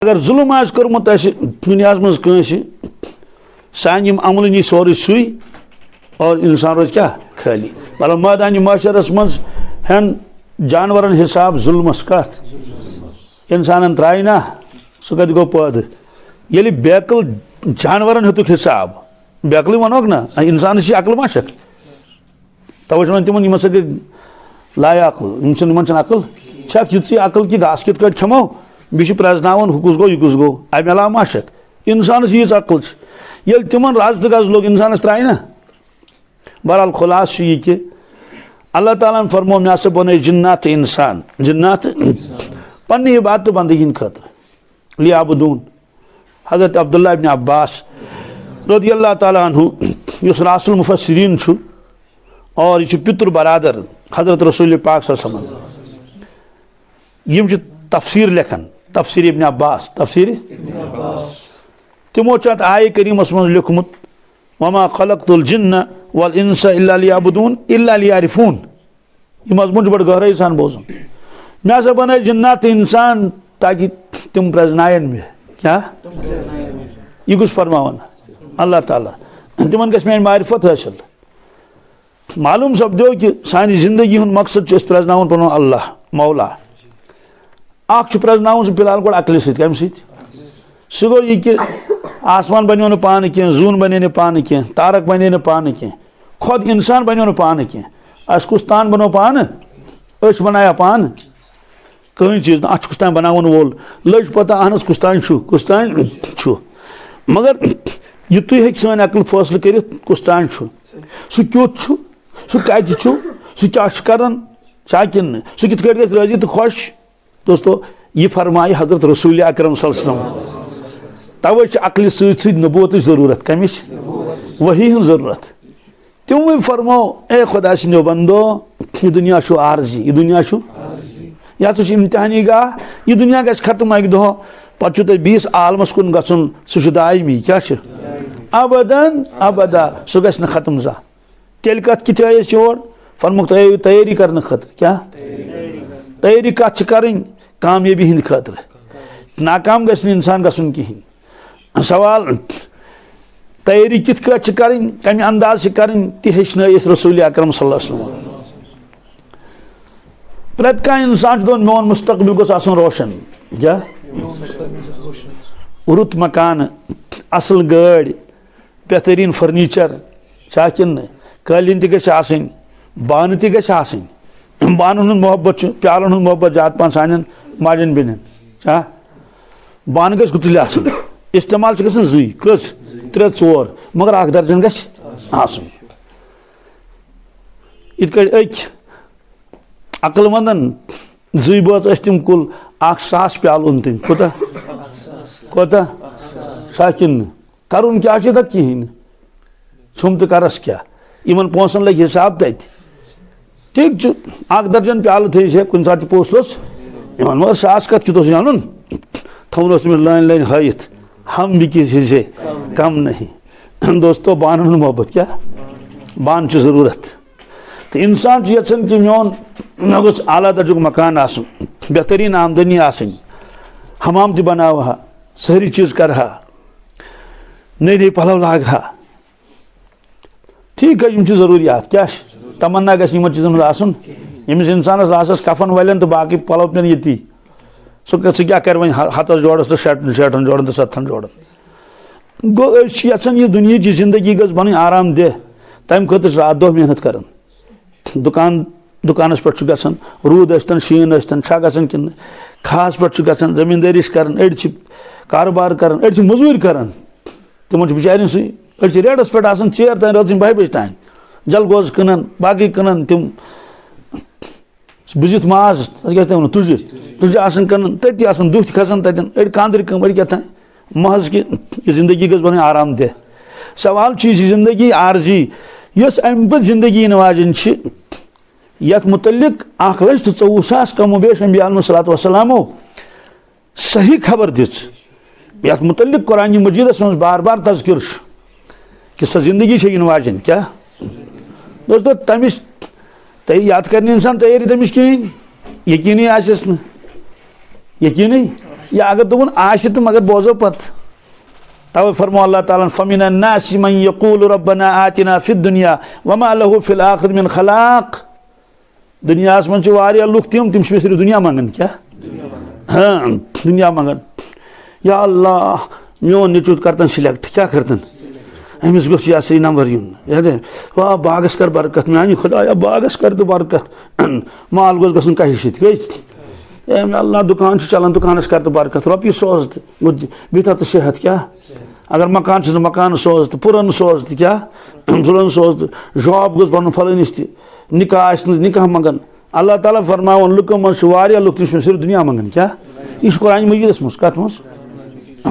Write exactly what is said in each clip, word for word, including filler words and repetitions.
اگر ظلم آسہِ کوٚرمُت اَسہِ دُنیاہَس منٛز کٲنٛسہِ، سانہِ یِم عملہٕ نی سورُے سُے، اور اِنسان روزِ کیٛاہ؟ خٲلی۔ مطلب، مٲدانِ محشرَس منٛز ہٮ۪ن جانوَرَن حِساب ظُلمَس۔ کَتھ؟ اِنسانَن ترٛایہِ نا، سُہ کَتہِ گوٚو پٲدٕ؟ ییٚلہِ بیکٕل جانوَرَن ہیوٚتُکھ حِساب، بیکلٕے وَنوکھ نا، اِنسانَس چھِ عقل ما چھَکھ؟ توے چھِ وَنان تِمَن، یِمَن سۭتۍ گٔے لا عقل، یِم چھِنہٕ، یِمَن چھَنہٕ عقل چھَکھ۔ یُتھ ژٕ یہِ عقل کہِ گاسہٕ کِتھ کٲٹھۍ کھٮ۪مو، بیٚیہِ چھِ پرٛزناوان، ہُہ کُس گوٚو، یہِ کُس گوٚو، اَمہِ علاوٕ ما چھَکھ؟ اِنسانَس ییٖژ عقل چھِ۔ ییٚلہِ تِمَن رَز تہٕ گَز لوٚگ، اِنسانَس ترٛایہِ نا؟ بہرحال، خُلاصہٕ چھُ یہِ کہِ اللہ تعالیٰ ہَن فرموو، مےٚ ہسا بَنٲے جِنات تہٕ اِنسان، جِنات پنٛنہِ عبادت تہٕ بندگی ہِنٛدِ خٲطرٕ، لیعبدون۔ حضرت عبداللہ ابن عباس رضی اللہ تعالیٰ عنہ، یُس رأس المفسرین چھُ، اور یہِ چھُ پِتُر برادر حضرت رسول پاک صلی اللہ علیہ وسلم، یِم چھِ تفسیر لیکھان، تفسیر ابن عباس، تفسیر۔ تِمو چھُ اَتھ آیہِ کریٖمَس منٛز لیوٚکھمُت، وما خلقت الجن والانس الا لیعبدون الا لیعرفون۔ یہِ مضموٗن چھُ بڑٕ گہرٲیی سان بوزُن۔ مےٚ ہسا بنٲے جِنات تہٕ اِنسان تاکہِ تِم پرٛزناون مےٚ۔ کیٛاہ؟ یہِ کُس فرماوان؟ اللہ تعالیٰ۔ تِمن گژھِ میٲنۍ معرفت حٲصِل۔ معلوٗم سپدیو کہِ سانہِ زندگی ہُنٛد مقصد چھُ أسۍ پرٛزناوُن پنُن اللہ مولا۔ اکھ چھُ پرٛزناوُن سُہ فی الحال گۄڈٕ عقلہِ سۭتۍ۔ کَمہِ سۭتۍ؟ سُہ گوٚو یہِ کہِ آسمان بنیو نہٕ پانہٕ کینٛہہ، زوٗن بنے نہٕ پانہٕ کینٛہہ، تارک بنے نہٕ پانہٕ کینٛہہ، خۄد اِنسان بنیو نہٕ پانہٕ کینٛہہ۔ اَسہِ کُس تان بنوو پانہٕ؟ أچھ بنایا پانہٕ؟ کٕہٕنۍ چیٖز نہٕ۔ اَتھ چھُ کُس تام بناوَن وول۔ لٔج پتہ، اہن حظ، کُس تام چھُ، کُس تام چھُ۔ مگر یہِ تُہۍ ہیٚکہِ سٲنۍ عقل فٲصلہٕ کٔرِتھ، کُس تام چھُ۔ سُہ کیُتھ چھُ، سُہ کَتہِ چھُ، سُہ کیٛاہ چھُ کران، چھا کِنہٕ نہٕ؟ سُہ کِتھ کٲٹھۍ گژھِ رٲضی تہٕ خۄش؟ دوستو، یہِ فرمایہِ حضرت رسول اکرم صلی اللہ علیہ وسلم۔ توے چھِ عقلہِ سۭتۍ سۭتۍ نبوتٕچ ضروٗرت۔ کمِچ؟ وحی ہٕنٛز ضروٗرت۔ تِموٕے فرموو، اے خۄدا سٕنٛدیو بندو، یہِ دُنیا چھُ عارضی، یہِ دُنیا چھُ، یہِ ہسا چھُ امتحانی گاہ، یہِ دُنیا گژھِ ختم اکہِ دۄہ، پتہٕ چھُ تۄہہِ بیٚیِس عالمس کُن گژھُن، سُہ چھُ دایمی۔ کیٛاہ چھُ؟ ابداً ابدا، سُہ گژھِ نہٕ ختم زانٛہہ۔ تیٚلہِ کَتھ کِتھ آیہِ أسۍ یور؟ فرمووُکھ تیٲری، تیٲری کرنہٕ خٲطرٕ۔ کیٛاہ؟ تیٲری کَتھ چھِ کَرٕنۍ؟ کامیٲبی ہِنٛدِ خٲطرٕ۔ ناکام گژھِ نہٕ اِنسان گژھُن کِہیٖنۍ۔ سوال، تیٲری کِتھ کٲٹھۍ چھِ کَرٕنۍ، کَمہِ انداز چھِ کَرٕنۍ، تہِ ہیٚچھنٲے أسۍ رسول اکرم صلی اللہ علیہ وسلم۔ پرٛٮ۪تھ کانٛہہ اِنسان چھُ دَپان، میون مستقبل گوٚژھ آسُن روشن۔ کیٛاہ؟ رُت مکانہٕ، اَصٕل گٲڑۍ، بہترین فرنیچر چھا کِنہٕ نہٕ؟ قٲلیٖن تہِ گژھِ آسٕنۍ، بانہٕ تہِ گژھِ آسٕنۍ۔ بانن ہُنٛد محبت چھُ، پیالن ہُنٛد محبت زیادٕ پہن سانٮ۪ن ماجن بیٚنٮ۪ن۔ چھا؟ بانہٕ گژھِ گُتُلۍ آسٕنۍ۔ استعمال چھِ گژھان زٕے، کٔژ؟ ترٛےٚ، ژور، مگر اکھ درجن گژھِ آسُن۔ یِتھ کٲٹھۍ أکۍ عقل مندن زٕے بٲژ ٲسۍ تِم کُل، اکھ ساس پیالہٕ اوٚن تٔمۍ۔ کوٗتاہ؟ کوٗتاہ؟ سا کِنہٕ نہٕ؟ کرُن کیٛاہ چھُ تَتھ؟ کِہیٖنۍ نہٕ۔ ژھیوٚم تہٕ کرس کیٛاہ؟ یِمن پونٛسن لگہِ حساب تَتہِ۔ ٹھیٖک چھُ، اکھ درجن پیالہٕ تھٲیِو سا، کُنہِ ساتہٕ چھُ پوٚژھ لوٚژھ یِوان، مگر ساس کَتھ کیُتھ اوس یہِ اَنُن؟ تھاوُن اوس تٔمِس لٲنۍ لٲنۍ ہٲیِتھ، ہم بھی کسی سے کم نہیں۔ دوستو، بانن ہُنٛد محبت کیٛاہ؟ بانہٕ چھِ ضروٗرت۔ تہٕ اِنسان چھُ یَژھان کہِ میون، مےٚ گوٚژھ اعلیٰ درجُک مکان آسُن، بہتریٖن آمدنی آسٕنۍ، حمام تہِ بناوٕ ہا، سٲری چیٖز کرٕ ہا، نٔے نٔے پلو لاگہٕ ہا۔ ٹھیٖک حظ، یِم چھِ ضروٗریات۔ کیٛاہ چھِ؟ تمنا گژھِ یِمن چیٖزن ہُنٛد آسُن۔ ییٚمِس اِنسانس لاسس کفن ولن تہٕ باقٕے پلو پٮ۪ن ییٚتی، سُہ کیٛاہ، سُہ کیٛاہ کرِ وۄنۍ؟ ہتس جوڑس تہٕ شیٹھن، شیٹھن جوڑن تہٕ ستتھن جوڑن۔ گوٚو، أسۍ چھِ یژھان، یہِ دُنیہٕچ زندگی گٔژھ بنٕنۍ آرام دہ، تمہِ خٲطرٕ چھِ راتھ دۄہ محنت کران۔ دُکان، دُکانس پٮ۪ٹھ چھُ گژھان، روٗد ٲسۍتن، شیٖن ٲسۍتن، چھا گژھان کِنہٕ نہٕ؟ کھاہس پٮ۪ٹھ چھُ گژھان، زٔمیٖندٲری چھِ کران، أڑۍ چھِ کارٕبار کران، أڑۍ چھِ مٔزوٗرۍ کران۔ تِمن چھُ بِچارٮ۪ن سُے، أڑۍ چھِ ریڈس پٮ۪ٹھ آسان ژیر تام، رٲژ سٕنٛدِ بَہہِ بجہِ تام۔ جلگوزٕ کٕنان، باقٕے کٕنان تِم۔ بُزِتھ ماز، تَتھ کیٛاہ چھِ تِمن وَنان؟ تُجہِ۔ تُجہِ آسان کٕنان، تٔتی آسان دُہۍ تہِ کھسان تَتٮ۪ن۔ أڑۍ کانٛدرِ کٲم، أڑۍ کیٛاہ تام۔ محض کہِ یہِ زندگی گٔژھ بَنٕنۍ آرام دہ۔ سوال چھُ، یہِ چھِ زندگی عارضی، یۄس اَمہِ پَتہٕ زندگی یِنہٕ واجٮ۪ن چھِ، یَتھ مُتعلِق اَکھ لَچھ تہٕ ژوٚوُہ ساس کم و بیش انبیاء علیہم الصلوۃ والسلامو صحیح خبر دِژ، یَتھ مُتعلِق قرآن مجیدس منٛز بار بار تذکر چھُ کہِ سۄ زندگی چھےٚ یِنہٕ واجٮ۪ن۔ کیٛاہ؟ دوستو، تَمِچ تہٕ یاد کرِ نہٕ اِنسان تیٲری تَمِچ کِہیٖنۍ، یقیٖنٕے آسٮ۪س نہٕ، یقیٖنٕے۔ یا اگر دوٚپُن آسہِ تہٕ مگر بوزو پتہٕ۔ توے فرمو اللہ تعالیٰ ہن، فمن الناس من یقول ربنا آتنا فی الدنیا وما له فی الآخرۃ من خلاق۔ دُنیاہَس منٛز چھِ واریاہ لُکھ تِم، تِم چھِ مےٚ صرف دُنیا منٛگان۔ کیٛاہ؟ ہاں، دُنیا منٛگان۔ یا اللہ، میون نیٚچوٗ کَرتَن سِلیکٹ، کیٛاہ کَرتَن؟ أمِس گوٚژھ یہِ ہسا یہِ نمبر یُن۔ یہِ ہسا، واہ، باغَس کَر برکت، میٛانہِ خۄدایا، باغَس کَر تہٕ برکت۔ مال گوٚژھ گژھُن کَہہِ سۭتۍ، گٔے؟ اے مےٚ اللہ، دُکان چھُ چَلان، دُکانَس کَر تہٕ برکت، رۄپیہِ سوز تہٕ۔ گوٚو، بیٚیہِ تھاو تہٕ صحت، کیٛاہ؟ اگر مکان چھُس نہٕ، مکان سوز تہٕ، پُرن سوز تہٕ، کیٛاہ؟ پُرن سوز تہٕ، جاب گوٚژھ بَنُن فلٲنِس تہِ۔ نکاح آسہِ نہٕ، نکاح منٛگان۔ اللہ تعالیٰ فرماوان، لُکن منٛز چھِ واریاہ لُکھ، تِم چھِ مےٚ صرف دُنیا منٛگان۔ کیٛاہ؟ یہِ چھُ قرآن مجیدس منٛز۔ کتھ منٛز؟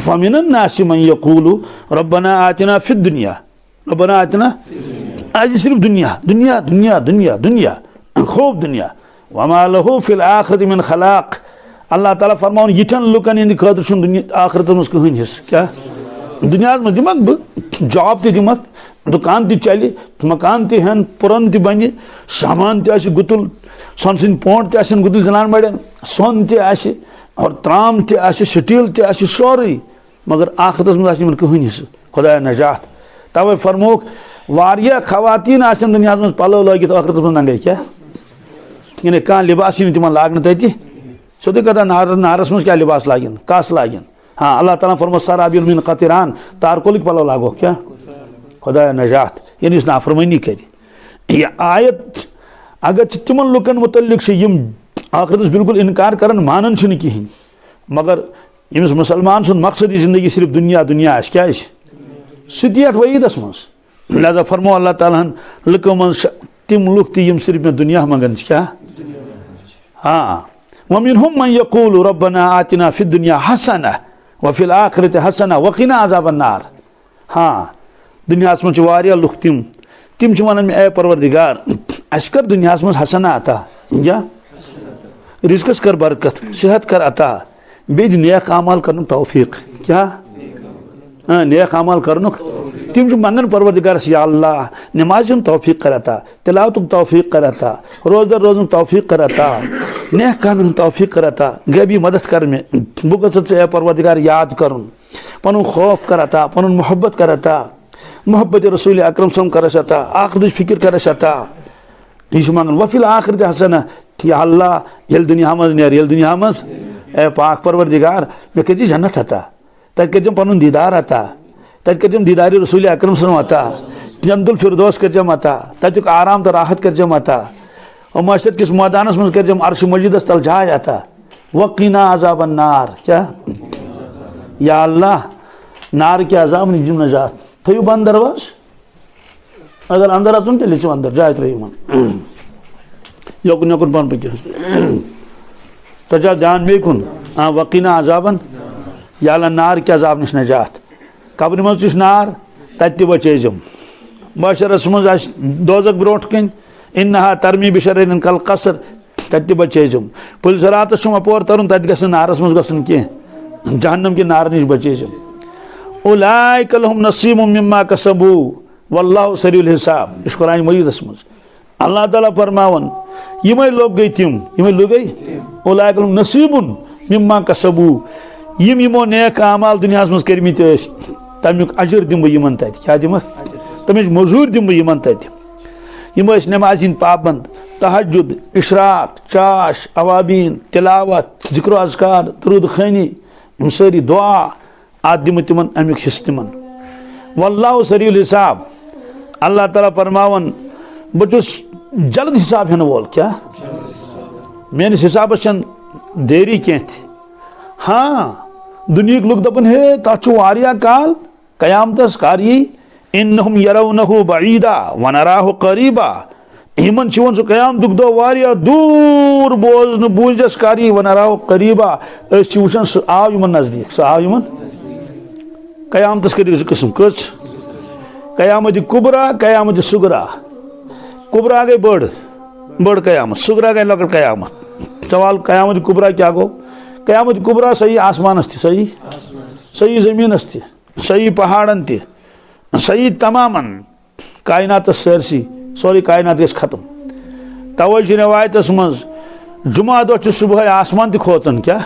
فمن الناس من یقول ربنا آتنا فی الدنیا۔ ربنا آتنا۔ آز چھِ صرف دُنیا، دُنیا، دُنیا، دُنیا، دُنیا۔ خوب دُنیا۔ وما له فی الآخرۃ من خلاق۔ اللہ تعالیٰ فرماوان، یِتھٮ۪ن لُکن ہٕنٛدِ خٲطرٕ چھُنہٕ دُنیا، آخرتس منٛز کٕہٕنۍ حصہٕ۔ کیٛاہ؟ دُنیاہس منٛز دِمکھ بہٕ، جاب تہِ دِمکھ، دُکان تہِ چلہِ، مکان تہِ ہٮ۪ن، پُرن تہِ بنہِ، سامان تہِ آسہِ گُتُل، سۄنہٕ سٕنٛدۍ پونٛڈ تہِ آسن گُتُلۍ زنان مڑٮ۪ن، سۄن تہِ آسہِ، اور ترام تہِ آسہِ، سٹیٖل تہِ آسہِ، سورُے۔ مگر آخرتس منٛز آسہِ یِمن کٕہٕنۍ حصہٕ۔ خدایا نجات۔ توے فرمووُکھ، واریاہ خواتین آسن دُنیاہس منٛز پلو لٲگِتھ، آخرتس منٛز ننگے۔ کیٛاہ؟ یعنی کانٛہہ لباس یی نہٕ تِمن لاگنہٕ تتہِ۔ سیوٚدُے کتھا، نار، نارس منٛز کیٛاہ لباس لاگن، کس لاگن؟ ہاں، اللہ تعالیٰ فرموو، سرابیل من قطران، تارکولٕکۍ پلو لاگوکھ۔ کیٛاہ؟ خدایا نجات، یعنی یُس نافرمٲنی کرِ۔ یہِ آیت اگر چھِ تِمن لُکن متعلق چھِ، یِم آخرتس بالکل انکار کران، مانان چھِنہٕ کِہینۍ، مگر ییٚمِس مسلمان سُنٛد مقصدی زندگی صرف دُنیا، دُنیا آسہِ، کیٛاہ آسہِ؟ سُہ تہِ یتھ وعیدس منٛز۔ لہذا فرموو اللہ تعالیٰ ہن، لُکو منٛز چھِ تِم لُکھ تہِ، یِم صرف مےٚ دُنیا منٛگان چھِ۔ کیٛاہ؟ ہاں۔ ومنهم من یقول ربنا آتنا فی الدنیا حسنہ وفی الآخرۃ حسنہ وقنا عذاب النار۔ ہاں، دُنیاہَس منٛز چھِ واریاہ لُکھ تِم، تِم چھِ وَنان مےٚ، اے پروردگار، اَسہِ کر دُنیاہَس منٛز حسنہ عطا، یا رزقس کر برکت، صحت کر عطا، بیٚیہِ دِ نیک اعمال کرنُک توفیق۔ کیٛاہ؟ آ، نیک اعمال کرنُک۔ تِم چھِ منگان پروردگارس، یا اللہ، نمازِ ہُنٛد توفیق کر عطا، تلاوتُک توفیق کر عطا، روزدار روزنُک توفیق کر عطا، نیک کامٮ۪ن ہُنٛد توفیق کر عطا، غیبی مدد کر مےٚ، بہٕ گژھٕ ژےٚ، اے پروردگار، یاد کرُن۔ پنُن خوف کر عطا، پنُن محبت کر عطا، محبت رسول اکرم صلی اللہ علیہ وسلم کر اَسہِ عطا، آخرتٕچ فکر کر اَسہِ عطا۔ یہِ چھُ منگان، وفی الآخرۃ حسنہ، یا اللہ، ییٚلہِ دُنیا منٛز نیرٕ، ییٚلہِ دُنیا منٛز، اے پاک پروردگار، مےٚ کٔرۍ زِ جنت عطا، تَتہِ کٔرۍ زِم پنُن دیٖدار عطا، تَتہِ کٔرۍ زِم دیٖدارِ رسول اکرم صلی اللہ علیہ وسلم عطا، جنت الفردوس کٔرۍ زِم عطا، تَتیُک آرام تہٕ راحت کٔرۍ زِم عطا، اور محشر کِس مٲدانس منٛز کٔرۍ زِم عرش مجیدس تل جاے عطا۔ وقنا عذاب النار۔ کیٛاہ؟ یا اللہ، نار کہِ عذاب نِش دِم نجات۔ تھٲیِو بنٛد دروازٕ۔ اگر اندر اژُن، تیٚلہِ چھِو اندر، جاے ترٛٲیِو یِمن۔ یوکُن یوکُن پہن پٔکِو۔ تۄہہِ چھا دھیان بیٚیہِ کُن؟ آ، وقینا عذابن۔ یا اللہ، نار کہِ عذاب نِش نجات۔ قبرِ منٛز تہِ چھُ نار، تتہِ تہِ بچٲیزِم۔ محشرس منٛز آسہِ دوزخ برونٛٹھ کَنۍ، انہا ترمی بشرر کل قصر، تتہِ تہِ بچٲیزِم۔ پُلۍ صراطس چھُم اپور ترُن، تتہِ گژھِ نہٕ نارس منٛز گژھُن کینٛہہ، جہنم کہِ نارٕ نِش بچٲیزِم۔ اولئک لہم نصیب مما کسبوا واللہ سریع الحساب۔ یہِ چھُ قرآن مجیدس منٛز۔ اللہ تعالیٰ فرماوان، یِمے لوگ گٔے تِم، یِمے لوگ گٔے، اولئک لہم نصیب مما کسبوا، یِم یِمو نیک اعمال دُنیاہس منٛز کٔرمٕتۍ ٲسۍ، تمیُک اجر دِمہٕ بہٕ یِمن تتہِ۔ کیٛاہ دِمکھ؟ تمِچ مٔزوٗرۍ دِمہٕ بہٕ یِمن تتہِ۔ یِم ٲسۍ نمازِ ہٕنٛدۍ پابند، تہجد، اشراق، چاش، اوابین، تلاوت، ذکر و اذکار، درود خوانی، یِم سٲری دعا، اتھ دِمہٕ تِمن امیُک حصہٕ تِمن۔ واللہ سریع الحساب، اللہ تعالیٰ فرماوان، بہٕ چھُس جلد حساب ہٮ۪نہٕ وول۔ کیٛاہ؟ میٲنِس حسابس چھنہٕ دیری کینٛہہ تہِ۔ ہاں، دُنیہٕکۍ لُکھ دپن، ہے، تتھ چھُ واریاہ کال، قیامتس کر یی؟ انہم یرونہ بعیدا ونراہ قریبا۔ یِمن چھُ یِوان سُہ قیامتُک دۄہ واریاہ دوٗر بوزنہٕ، بوٗزِس کر یی؟ ونراہ قریبا، أسۍ چھِ وٕچھان سُہ آو یِمن نزدیٖک، سُہ آو یِمن۔ قیامتس کٔرِو زٕ قٕسم، کٔژ؟ قیامت کبریٰ، قیامت صغریٰ۔ کبریٰ گٔے بٔڑ، بٔڑ قیامت، صغریٰ گٔے لۄکٕٹ قیامت۔ سوال، قیامت کبریٰ کیٛاہ گوٚو؟ قیامت کبریٰ سۄ یی آسمانس تہِ، سۄ یی، سۄ یی زٔمیٖنس تہِ، سۄ یی پہاڑن تہِ، سۄ یی تمامن کائناتس سٲرسٕے، سورُے کائنات گژھِ ختم۔ توے چھِ روایتس منٛز جمعہ دۄہ چھُ صبحٲے آسمان تہِ کھوژان۔ کیٛاہ؟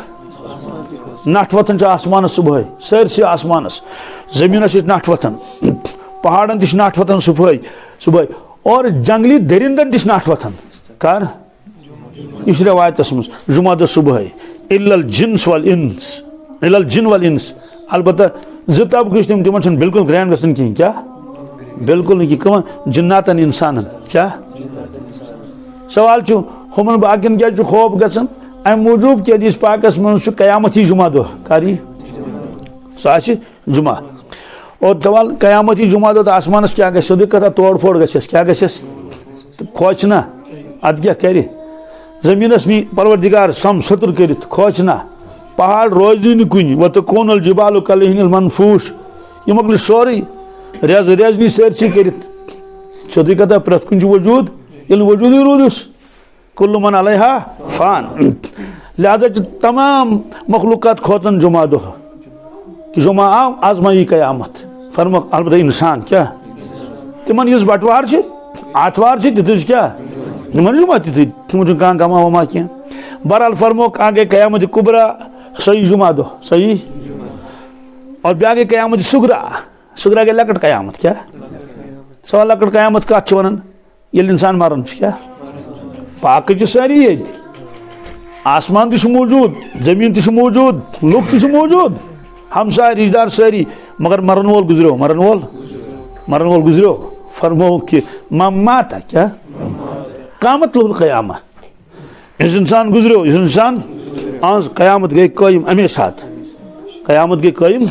نٹھ وۄتھان چھِ آسمانس صبحٲے، سٲرسٕے آسمانس، زٔمیٖنس چھِ نٹھ وۄتھان، پہاڑن تہِ چھِ نٹھ وۄتھان صبحٲے، صبحٲے، اور جنگلی درندن تہِ چھِ نٹھ وۄتھان۔ کر؟ یہِ چھُ رٮ۪وایتس منٛز جمعہ دۄہ صبحٲے، الا الجنس والانس، الا الجن والانس۔ البتہ زٕ طبقہٕ چھِ تِم، تِمن چھُنہٕ بالکل گرہن گژھان کِہیٖنۍ۔ کیٛاہ؟ بالکل نہٕ کِہیٖنۍ۔ کٕمن؟ جناتن، انسانن۔ کیٛاہ؟ سوال چھُ، ہُمن باقین کیٛازِ چھُ خوف گژھان؟ امہِ موٗجوٗب کہِ حدیث پاکس منٛز چھُ قیامت یی جمعہ دۄہ۔ کر یی؟ سُہ آسہِ جمعہ۔ اور دپان قیامت یی جمعہ دۄہ تہٕ آسمانس کیٛاہ گژھِ؟ سیوٚدُے کتھا، توڑ پھوڑ گژھٮ۪س۔ کیٛاہ گژھٮ۪س؟ تہٕ کھوژِ نا۔ ادٕ کیٛاہ کرِ؟ زٔمیٖنس نی پروردگار سم سُتر کٔرِتھ، کھوژِ نا۔ پہاڑ روزِ نہٕ کُنہِ۔ وتکون الجبال کالعہن المنفوش۔ یہِ مۄکلہِ سورُے۔ ریز ریز نی سٲرسٕے کٔرِتھ۔ سیوٚدُے کتھا، پرٛٮ۪تھ کُنہِ چھُ وجوٗد، ییٚلہِ وجوٗدٕے روٗدُس۔ کل من علیہا فان۔ لہذا چھِ تمام مخلوقات کھوژان جمعہ دۄہ۔ جمعہ آو، از ما یی قیامت؟ فرموکھ، البتہ انسان کیٛاہ؟ تِمن یُس بٹوار چھِ، آتھوار چھِ، تِتھُے چھِ کیٛاہ؟ تِمن چھُ جمعہ تِتھُے، تِمن چھُنہٕ کانٛہہ غما وما کینٛہہ۔ بہرحال فرموکھ، اکھ گٔے قیامت کبریٰ، سۄ یی جمعہ دۄہ، سۄ یی۔ اور بیٛاکھ گٔے قیامت صغریٰ، صغریٰ گٔے لۄکٕٹ قیامت، کیٛاہ؟ سۄ لۄکٕٹ قیامت کتھ چھِ ونان؟ ییٚلہِ انسان مران چھُ، کیٛاہ؟ باقٕے چھِ سٲری ییٚتہِ۔ آسمان تہِ چھُ موٗجوٗد، زٔمیٖن تہِ چھُ موٗجوٗد، لُکھ تہِ چھِ موٗجوٗد، ہمساے، رشتہٕ دار سٲری، مگر مرن وول گُزریو، مرن وول، مرن وول گُزریو۔ فرمووُکھ کہِ ما مات، کیٛاہ؟ قامت لہ القیامہ۔ یُس انسان گُزریو، یُس انسان، آز قیامت گٔے قٲیِم اَمے ساتہٕ۔ قیامت گٔے قٲیِم۔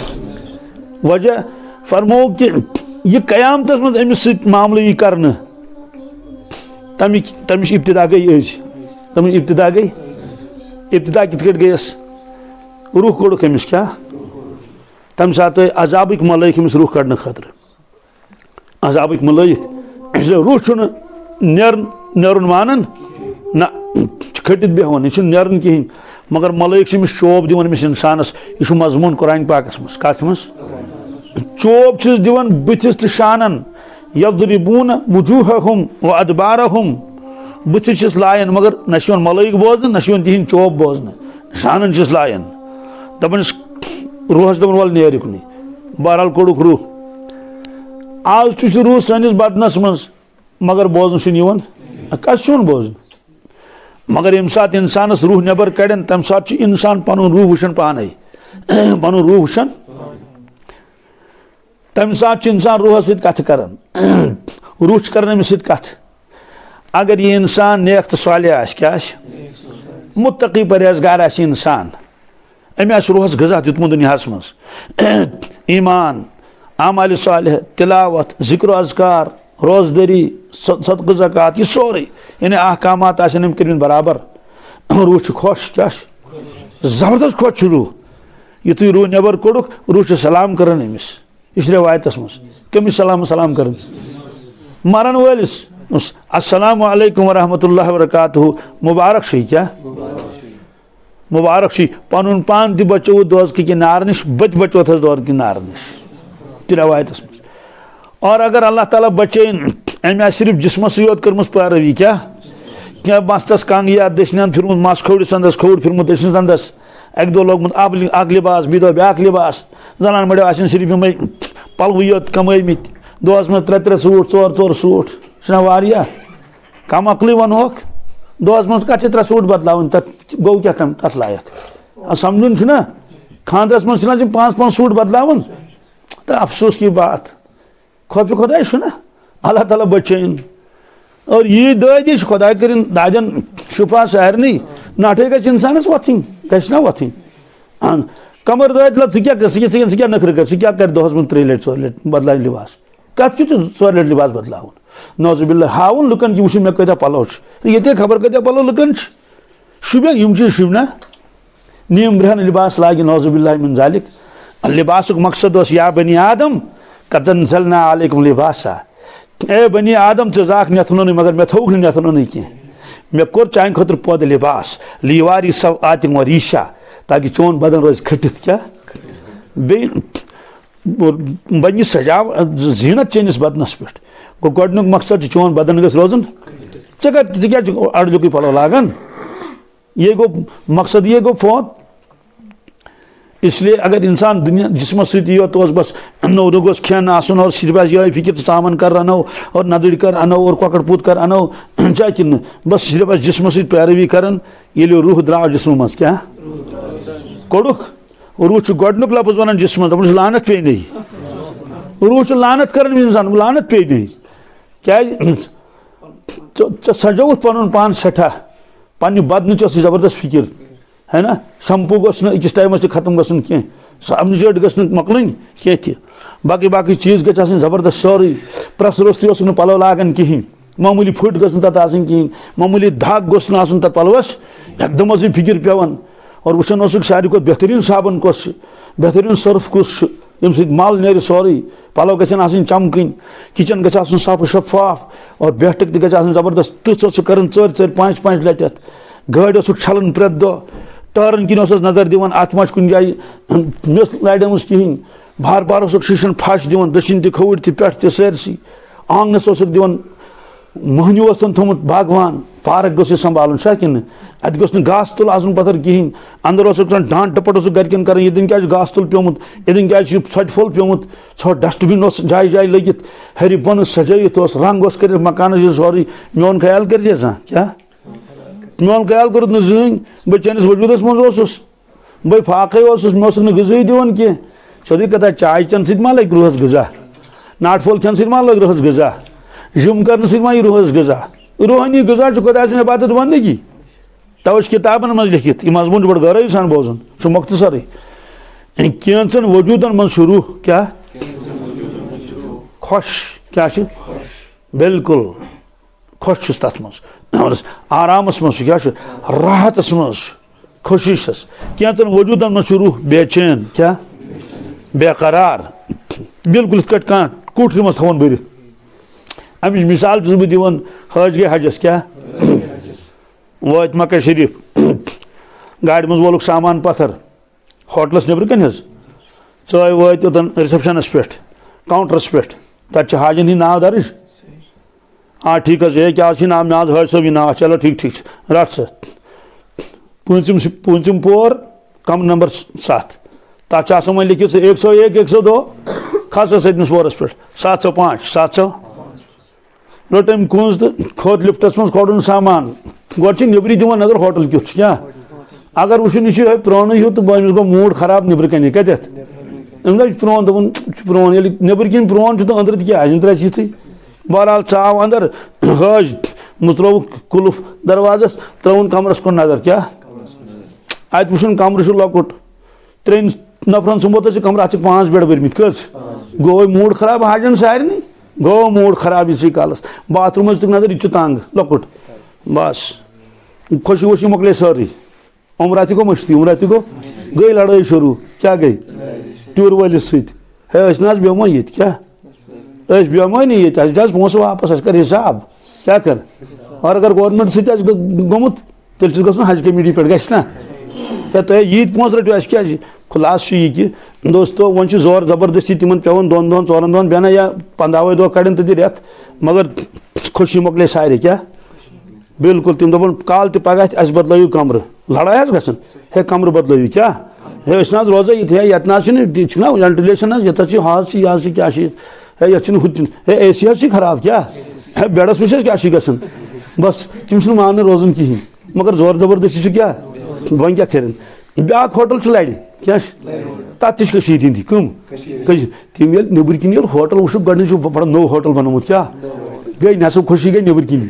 وجہ فرمووُکھ کہِ یہِ قیامتس منٛز أمِس سۭتۍ معاملہٕ یی کرنہٕ، تَمِچ، تَمِچ ابتدا گٔے أزۍ۔ تَمِچ ابتدا گٔے، ابتدا کِتھ کٲٹھۍ گٔیَس؟ روح کوٚڑُکھ أمِس، کیٛاہ؟ تَمہِ ساتہٕ آے عذابٕکۍ ملٲیِک أمِس روح کڑنہٕ خٲطرٕ۔ عذابٕکۍ ملٲیِک۔ یُس زَن روح چھُنہٕ نیرُن، نیرُن مانان، نہ، چھُ کھٔٹِتھ بیٚہوان، یہِ چھُنہٕ نیرُن کِہیٖنۍ۔ مگر ملٲیِک چھِ أمِس چوب دِوان، أمِس اِنسانَس۔ یہِ چھُ مضموٗن قرآن پاکَس منٛز۔ کَتھ منٛز؟ چوب چھِس دِوان بٕتھِس تہٕ شانَن۔ یضربون وجوہہم و ادبارہم۔ بٕتھِس چھِس لایان، مگر نہ چھِ یِوان ملٲیِک بوزنہٕ، نہ چھِ یِوان تِہِنٛدۍ چوب بوزنہٕ۔ شانَن چھِس لایان۔ دَپان چھِس، روحَس دَپان، "وَلہٕ نیر یُکنُے۔" بہرحال کوٚڑُکھ روح۔ آز تہِ چھُ روح سٲنِس بدنَس منٛز، مگر بوزنہٕ چھُنہٕ یِوان۔ کَس چھُ یِوان بوزنہٕ؟ مگر ییٚمہِ ساتہٕ اِنسانَس روح نٮ۪بر کَڑن، تَمہِ ساتہٕ چھُ اِنسان پَنُن روح وٕچھان پانَے۔ پَنُن روح وٕچھان۔ تَمہِ ساتہٕ چھُ اِنسان روحَس سۭتۍ کَتھٕ کَران۔ روح چھُ کَران أمِس سۭتۍ کَتھٕ۔ اگر یہِ اِنسان نیک تہٕ صالح آسہِ، کیٛاہ آسہِ؟ مُتقی پرہیزگار آسہِ اِنسان، أمۍ آسہِ روحَس غذا دیُتمُت دُنیاہَس منٛز۔ ایمان، اعمال صالح، تلاوت، ذکر و اذکار، روزدٔری، صد-، صدقہٕ زکوٰۃ، یہِ سورُے، یعنی احکامات آسن أمۍ کٔرمٕتۍ برابر۔ روح چھُ خۄش، کیٛاہ چھُ؟ زبردست خۄش چھُ روح۔ یُتھُے روح نٮ۪بر کوٚڑُکھ، روح چھُ سلام کران أمِس۔ یہِ چھُ رٮ۪وایتَس منٛز۔ کٔمِس سلام، سلام کران؟ مرن وٲلِس۔ السلام علیکم ورحمۃ اللہ وبرکاتہ۔ مبارک چھُے، کیٛاہ؟ مبارک چھُے، پنُن پان تہِ بچووُتھ دوزکہِ کہِ نارٕ نِش، بہٕ تہِ بچوتھس دوزکہِ نارٕ نِش۔ تہِ رٮ۪وایتس منٛز۔ اور اگر اللہ تعالیٰ بچٲیِن، أمۍ آسہِ صرف جسمس یوت کٔرمٕژ پٲروی، کیٛاہ؟ کینٛہہ مستس کنٛگ یا دٔچھنہِ اند پھِرمُت، مس کھووُرِس اندس، کھووُر پھِرمُت دٔچھنِس اندس، اکہِ دۄہ لوگمُت اکھ لباس، بیٚیہِ دۄہ بیاکھ لباس۔ زنان مٔڈیو آسن صرف یِمے پلوٕے یوت کمٲومٕتۍ، دۄہس منٛز ترٛےٚ ترٛےٚ سوٗٹ، ژور ژور سوٗٹ، چھُنہ واریاہ؟ کم عقلٕے ونہوکھ، دۄہس منٛز کتھ چھِ ترٛےٚ سوٗٹ بدلاوٕنۍ، تتھ گوٚو کیٛاہ تام، کتھ لایق؟ آ، سمجھُن چھُنہ، خاندرس منٛز چھِنہ تِم پانٛژھ پانٛژھ سوٗٹ بدلاوان؟ تہٕ افسوس کی بات، خوفِ خۄداے چھُنہ، اللہ تعالیٰ بچٲیِن۔ اور یی دٲدی چھِ، خۄداے کٔرِن دادٮ۪ن شفا سارنٕے، نٹھٕے گژھِ انسانس وۄتھٕنۍ، گژھِ نہ وۄتھٕنۍ؟ اہن، کمر دٲدۍ لگ، ژٕ کیٛاہ کر، ژٕ کیٛاہ، ژٕ کیٛاہ، ژٕ کیٛاہ نخرٕ کر، ژٕ کیٛاہ کر دۄہس منٛز ترٛیٚیہِ لٹہِ، ژورِ لٹہِ بدلاوِ لباس؟ کتھ کیُتھ چھُ ژورِ لٹہِ لباس بدلاوُن؟ نعوذ باللہ، ہاوُن لُکن کہِ وٕچھِو مےٚ کۭتیاہ پلو چھِ۔ تہٕ ییٚتہِ خبر کۭتیاہ پلو لُکن چھِ۔ شوٗبیا، یِم چیٖز شوٗبۍ نا؟ نیم برہن لباس لاگہِ، نعوذ باللہ من ذالک۔ لباسُک مقصد اوس، یا بنی آدم، قد انزلنا علیکم لباسا۔ اے بنی آدم، ژٕ زاکھ نٮ۪تھنُنٕے، مگر مےٚ تھووُکھ نہٕ نٮ۪تھنُنٕے کینٛہہ۔ مےٚ کوٚر چانہِ خٲطرٕ پٲدٕ لباس، لیواری سوآتکم و ریشا، تاکہِ چون بدن روزِ کھٔٹِتھ۔ کیٛاہ؟ بیٚیہِ بنی سجاو، زیٖنت چٲنِس بدنس پٮ۪ٹھ۔ گوٚو، گۄڈٕنیُک مقصد چھُ چون بدن گژھِ روزُن۔ ژےٚ کتھ، ژٕ کیٛازِ چھُکھ اڑلیُکُے پلو لاگان؟ یہِ گوٚو مقصد، یہِ گوٚو فون۔ اس لیے اگر انسان دنیا جسمس سۭتی یوت اوس، بس نوٚو نوٚو گوٚژھ کھٮ۪ن آسُن، اور صرف آسہِ یِہوٚے فکر، ژامن کر رنو، اور ندٕرۍ کر انو، اور کۄکر پوٗت کر انو، چھا کِنہٕ نہٕ؟ بس صرف آسہِ جسمس سۭتۍ پیروی کران، ییٚلہِ روح درٛاو جسمہٕ منٛز، کیٛاہ کوٚڑُکھ؟ روح چھُ گۄڈٕنیُک لفظ ونان جسمس، دپان چھُ، "لعنت پیٚیہِ نَے۔" روح چھُ لعنت کران انسان، لعنت پیٚیہِ نَے۔ کیٛازِ؟ ژےٚ، ژےٚ سجووُتھ پنُن پان سٮ۪ٹھاہ، پننہِ بدنٕچ ٲسٕے زبردست فکر۔ ہے نا؟ شمپو گوٚژھ نہٕ أکِس ٹایمَس تہِ ختم گژھُن کینٛہہ۔ صابنہِ جٔٹ گٔژھ نہٕ مۄکلٕنۍ کینٛہہ تہِ۔ باقٕے، باقٕے چیٖز گٔژھۍ آسٕنۍ زبردست سورُے۔ پرٛٮ۪س روٚستُے اوس نہٕ پَلو لاگان کِہیٖنۍ۔ معموٗلی پھٕٹ گٔژھ نہٕ تَتھ آسٕنۍ کِہیٖنۍ۔ معموٗلی دَگ گوٚژھ نہٕ آسُن تَتھ پَلوَس۔ یکدم ٲسٕے فِکِر پٮ۪وان۔ اور وٕچھان اوسُکھ ساروی کھۄتہٕ بہتریٖن صابن کۄس چھِ، بہتریٖن سٔرف کُس چھُ، ییٚمہِ سۭتۍ مَل نیرِ سورُے۔ پَلو گژھن آسٕنۍ چمکٕنۍ۔ کِچن گژھِ آسُن صاف و شفاف۔ اور بیٹھک تہِ گژھِ آسٕنۍ زبردست۔ تٕژھ ٲسٕکھ کران ژٲرۍ ژٲرۍ پانٛژِ پانٛژِ لٹہِ اَتھ۔ گٲڑۍ اوسُکھ چھلان پرٛٮ۪تھ دۄہ۔ ٹٲرن کِنۍ اوسُس نظر دِوان، اَتھ ما چھُ کُنہِ جایہِ مِس لارِ آمٕژ کِہیٖنۍ۔ بار بار اوسُکھ شیٖشن پھش دِوان، دٔچھِنۍ تہِ، کھووُرۍ تہِ، پٮ۪ٹھ تہِ، سٲرسٕے۔ آنٛگنس اوسُکھ دِوان، مۄہنیوٗ اوس تِمن تھوٚمُت باغوان، پارک گوٚژھ یہِ سنبھالُن، چھا کِنہٕ نہٕ؟ اَتہِ گوٚژھ نہٕ گاسہٕ تُل آسُن پتھر کِہیٖنۍ۔ اندر اوسُکھ ترٛاوان ڈانٹ ڈپٹ، اوسُکھ گرِکٮ۪ن کران، ییٚتٮ۪ن کیٛازِ چھُ گاسہٕ تُل پیومُت، ییٚتٮ۪ن کیٛازِ چھُ ژھۄٹہِ پھوٚل پیومُت، ژھۄٹھ ڈسٹ بِن اوس جایہِ جایہِ لٔگِتھ، ہیٚرِ بۄنہٕ سجٲیِتھ اوس، رنٛگ اوس کٔرِتھ مکانس، یہِ سورُے۔ میون خیال کٔرزِ زانٛہہ، کیٛاہ؟ میون خیال کوٚرُتھ نہٕ زٕہٕنۍ۔ بہٕ چٲنِس وجوٗدس منٛز اوسُس، بہٕ فاقے اوسُس، مےٚ اوسُکھ نہٕ غذٲے دِوان کینٛہہ۔ سیوٚدُے کتھا، چاے چٮ۪نہٕ سۭتۍ ما لگہِ روحس غذا؟ ناٹہِ پھوٚل کھٮ۪نہٕ سۭتۍ ما لگہِ روحس غذا؟ جِم کرنہٕ سۭتۍ ما یی روحس غذا؟ روحٲنی غذا چھُ خۄداے سٕنٛز عبادت بندگی۔ توے چھُ کِتابن منٛز لیٚکھِتھ، یہِ مضموٗن چھُ بڑٕ گہرٲیی سان بوزُن، چھُ مختصرٕے۔ کینٛژن وجوٗدن منٛز چھُ روح کیٛاہ؟ خۄش۔ کیٛاہ چھُ؟ بالکل۔ خۄش چھُس تَتھ منٛز۔ آرامَس منٛز چھُ، کیٛاہ چھُ؟ راحتَس منٛز چھُ، خوشی چھَس۔ کینٛژَن وجوٗدَن منٛز چھُ روح بے چین، کیٛاہ؟ بے قرار۔ بالکل یِتھ کٲٹھۍ کانٛہہ کوٹھرِ منٛز تھاوُن بٔرِتھ۔ اَمِچ مِثال چھُس بہٕ دِوان، حٲج گٔے حجَس، کیٛاہ؟ وٲتۍ مکہ شریٖف، گاڑِ منٛز وولُکھ سامان پَتھر۔ ہوٹلَس نیٚبرٕ کَنہِ حظ۔ ژٲے وٲتۍ اوٚتَن رِسیپشَنَس پٮ۪ٹھ، کاوُنٛٹرَس پٮ۪ٹھ۔ تَتہِ چھِ حاجَن ہِنٛدۍ ناو دَرٕج۔ آ، ٹھیٖک حظ، ہے، کیٛاہ حظ چھِ ناو؟ مےٚ حظ حٲج صٲب یہِ ناو۔ چلو، ٹھیٖک، ٹھیٖک چھُ۔ رَٹ سا۔ پوٗنٛژِم، پوٗنٛژِم پور، کَمرٕ نمبر سَتھ۔ تَتھ چھُ آسان وۄنۍ لیٚکھِتھ سُہ ایک سو ایک، ایک سو دو۔ کھس حظ سٔتمِس پورَس پٮ۪ٹھ۔ سَتھ سَو پانٛژھ، سَتھ سَو۔ روٚٹ أمۍ کُنٛز تہٕ کھوٚت لِفٹَس منٛز، کھولُن سامان۔ گۄڈٕ چھِ نیٚبرٕے دِوان نظر، ہوٹل کیُتھ چھُ، کیٛاہ؟ اگر وٕچھُن، یہِ چھُ یِہوٚے پرٛونُے ہیوٗ تہٕ أمِس گوٚو موٗڈ خراب نیٚبرٕ کَنہِ۔ کَتٮ۪تھ؟ أمِس چھُ پرٛون، دوٚپُن، یہِ چھُ پرٛون۔ ییٚلہِ نیٚبٕرۍ کِنۍ پرٛون چھُ تہٕ أنٛدرٕ تہِ کیٛاہ آسہِ؟ أنٛدرٕ آسہِ یِتھُے۔ بہرحال، ژاو اندر، حٲج مُژرووُکھ قُلُف دروازس، ترٲوُن کمرس کُن نظر۔ کیٛاہ؟ اتہِ وُچھُن کمرٕ چھُ لۄکُٹ، ترٛٮ۪ن نفرن سُمبوتس یہِ کمرٕ، اتھ چھِ پانٛژھ بیڈ بٔرمٕتۍ۔ کٔژ؟ گوٚو وۄنۍ موٗڈ خراب حاجن سارنٕے، گوٚو موٗڈ خراب یِژٕے کالس۔ باتھ روٗمس دیُتُکھ نظر، یہِ تہِ چھُ تنگ، لۄکُٹ۔ بس، خوشی ووشی مۄکلے سٲرٕے۔ عمرہ تہِ گوٚو مٔشتٕے، عمرہ تہِ گوٚو، گٔے لڑٲے شروٗع۔ کیٛاہ گٔے؟ ٹیوٗر وٲلِس سۭتۍ۔ ہے، أسۍ نہ حظ بیٚہمو ییٚتہِ، کیٛاہ؟ أسۍ بیٚہمو نہٕ ییٚتہِ، اَسہِ دِ حظ پونٛسہٕ واپس، اَسہِ کر حساب۔ کیٛاہ کر؟ اور اگر گورنمنٹ سۭتۍ آسہِ گٔ-، گوٚمُت، تیٚلہِ چھُ گژھُن حج کمیٹی پٮ۪ٹھ، گژھِ نہ؟ ہے، تۄہہِ ییٖتۍ پونٛسہٕ رٔٹِو، اَسہِ کیٛازِ؟ خلاصہٕ چھُ یہِ کہِ، دوستو، وۄنۍ چھُ زور زبردستی تِمن پٮ۪وان دۄن دۄہن، ژورن دۄہن بیٚہنہ یا پنٛداہوے دۄہ کڑن تہٕ دِ رٮ۪تھ، مگر خوشی مۄکلے سارے۔ کیٛاہ؟ بالکل، تِم دَپَن، کالہٕ تہِ پَگاہ تہِ اَسہِ بدلٲیِو کَمرٕ۔ لڑٲے حظ گژھان۔ ہے، کَمرٕ بدلٲیِو کیٛاہ؟ ہے، أسۍ نہ حظ روزو ییٚتہِ۔ ہے، یَتھ نہ حظ چھُنہٕ، یہِ چھُنہ وینٹِلیشن حظ، یَتھ حظ چھِ حظ چھِ، یہِ حظ چھِ کیٛاہ چھِ یہِ؟ ہے، یَتھ چھُنہٕ ہُہ تہِ چھُنہٕ۔ ہے، اے سی حظ چھِ خراب کیٛاہ؟ ہے، بیڈَس وٕچھ حظ کیٛاہ چھِ گژھان۔ بَس، تِم چھِنہٕ مانان روزُن کِہیٖنۍ۔ مگر زور زبردستی چھُ کیٛاہ؟ وۄنۍ کیٛاہ کَرن؟ بیٛاکھ ہوٹل چھُ لَرِ۔ کیٛاہ چھِ؟ تَتھ تہِ چھِ کٔشیٖرِ ہِنٛدی۔ کٕم؟ کٔشیٖرِ۔ تِم ییٚلہِ نیٚبٕرۍ کِنۍ ییٚلہِ ہوٹل وٕچھُکھ، گۄڈٕنِچ چھُ بَڑٕ نوٚو ہوٹل بَنومُت۔ کیٛاہ؟ گٔے نٮ۪صٕب خوشی گٔے نیٚبٕرۍ کِنۍ۔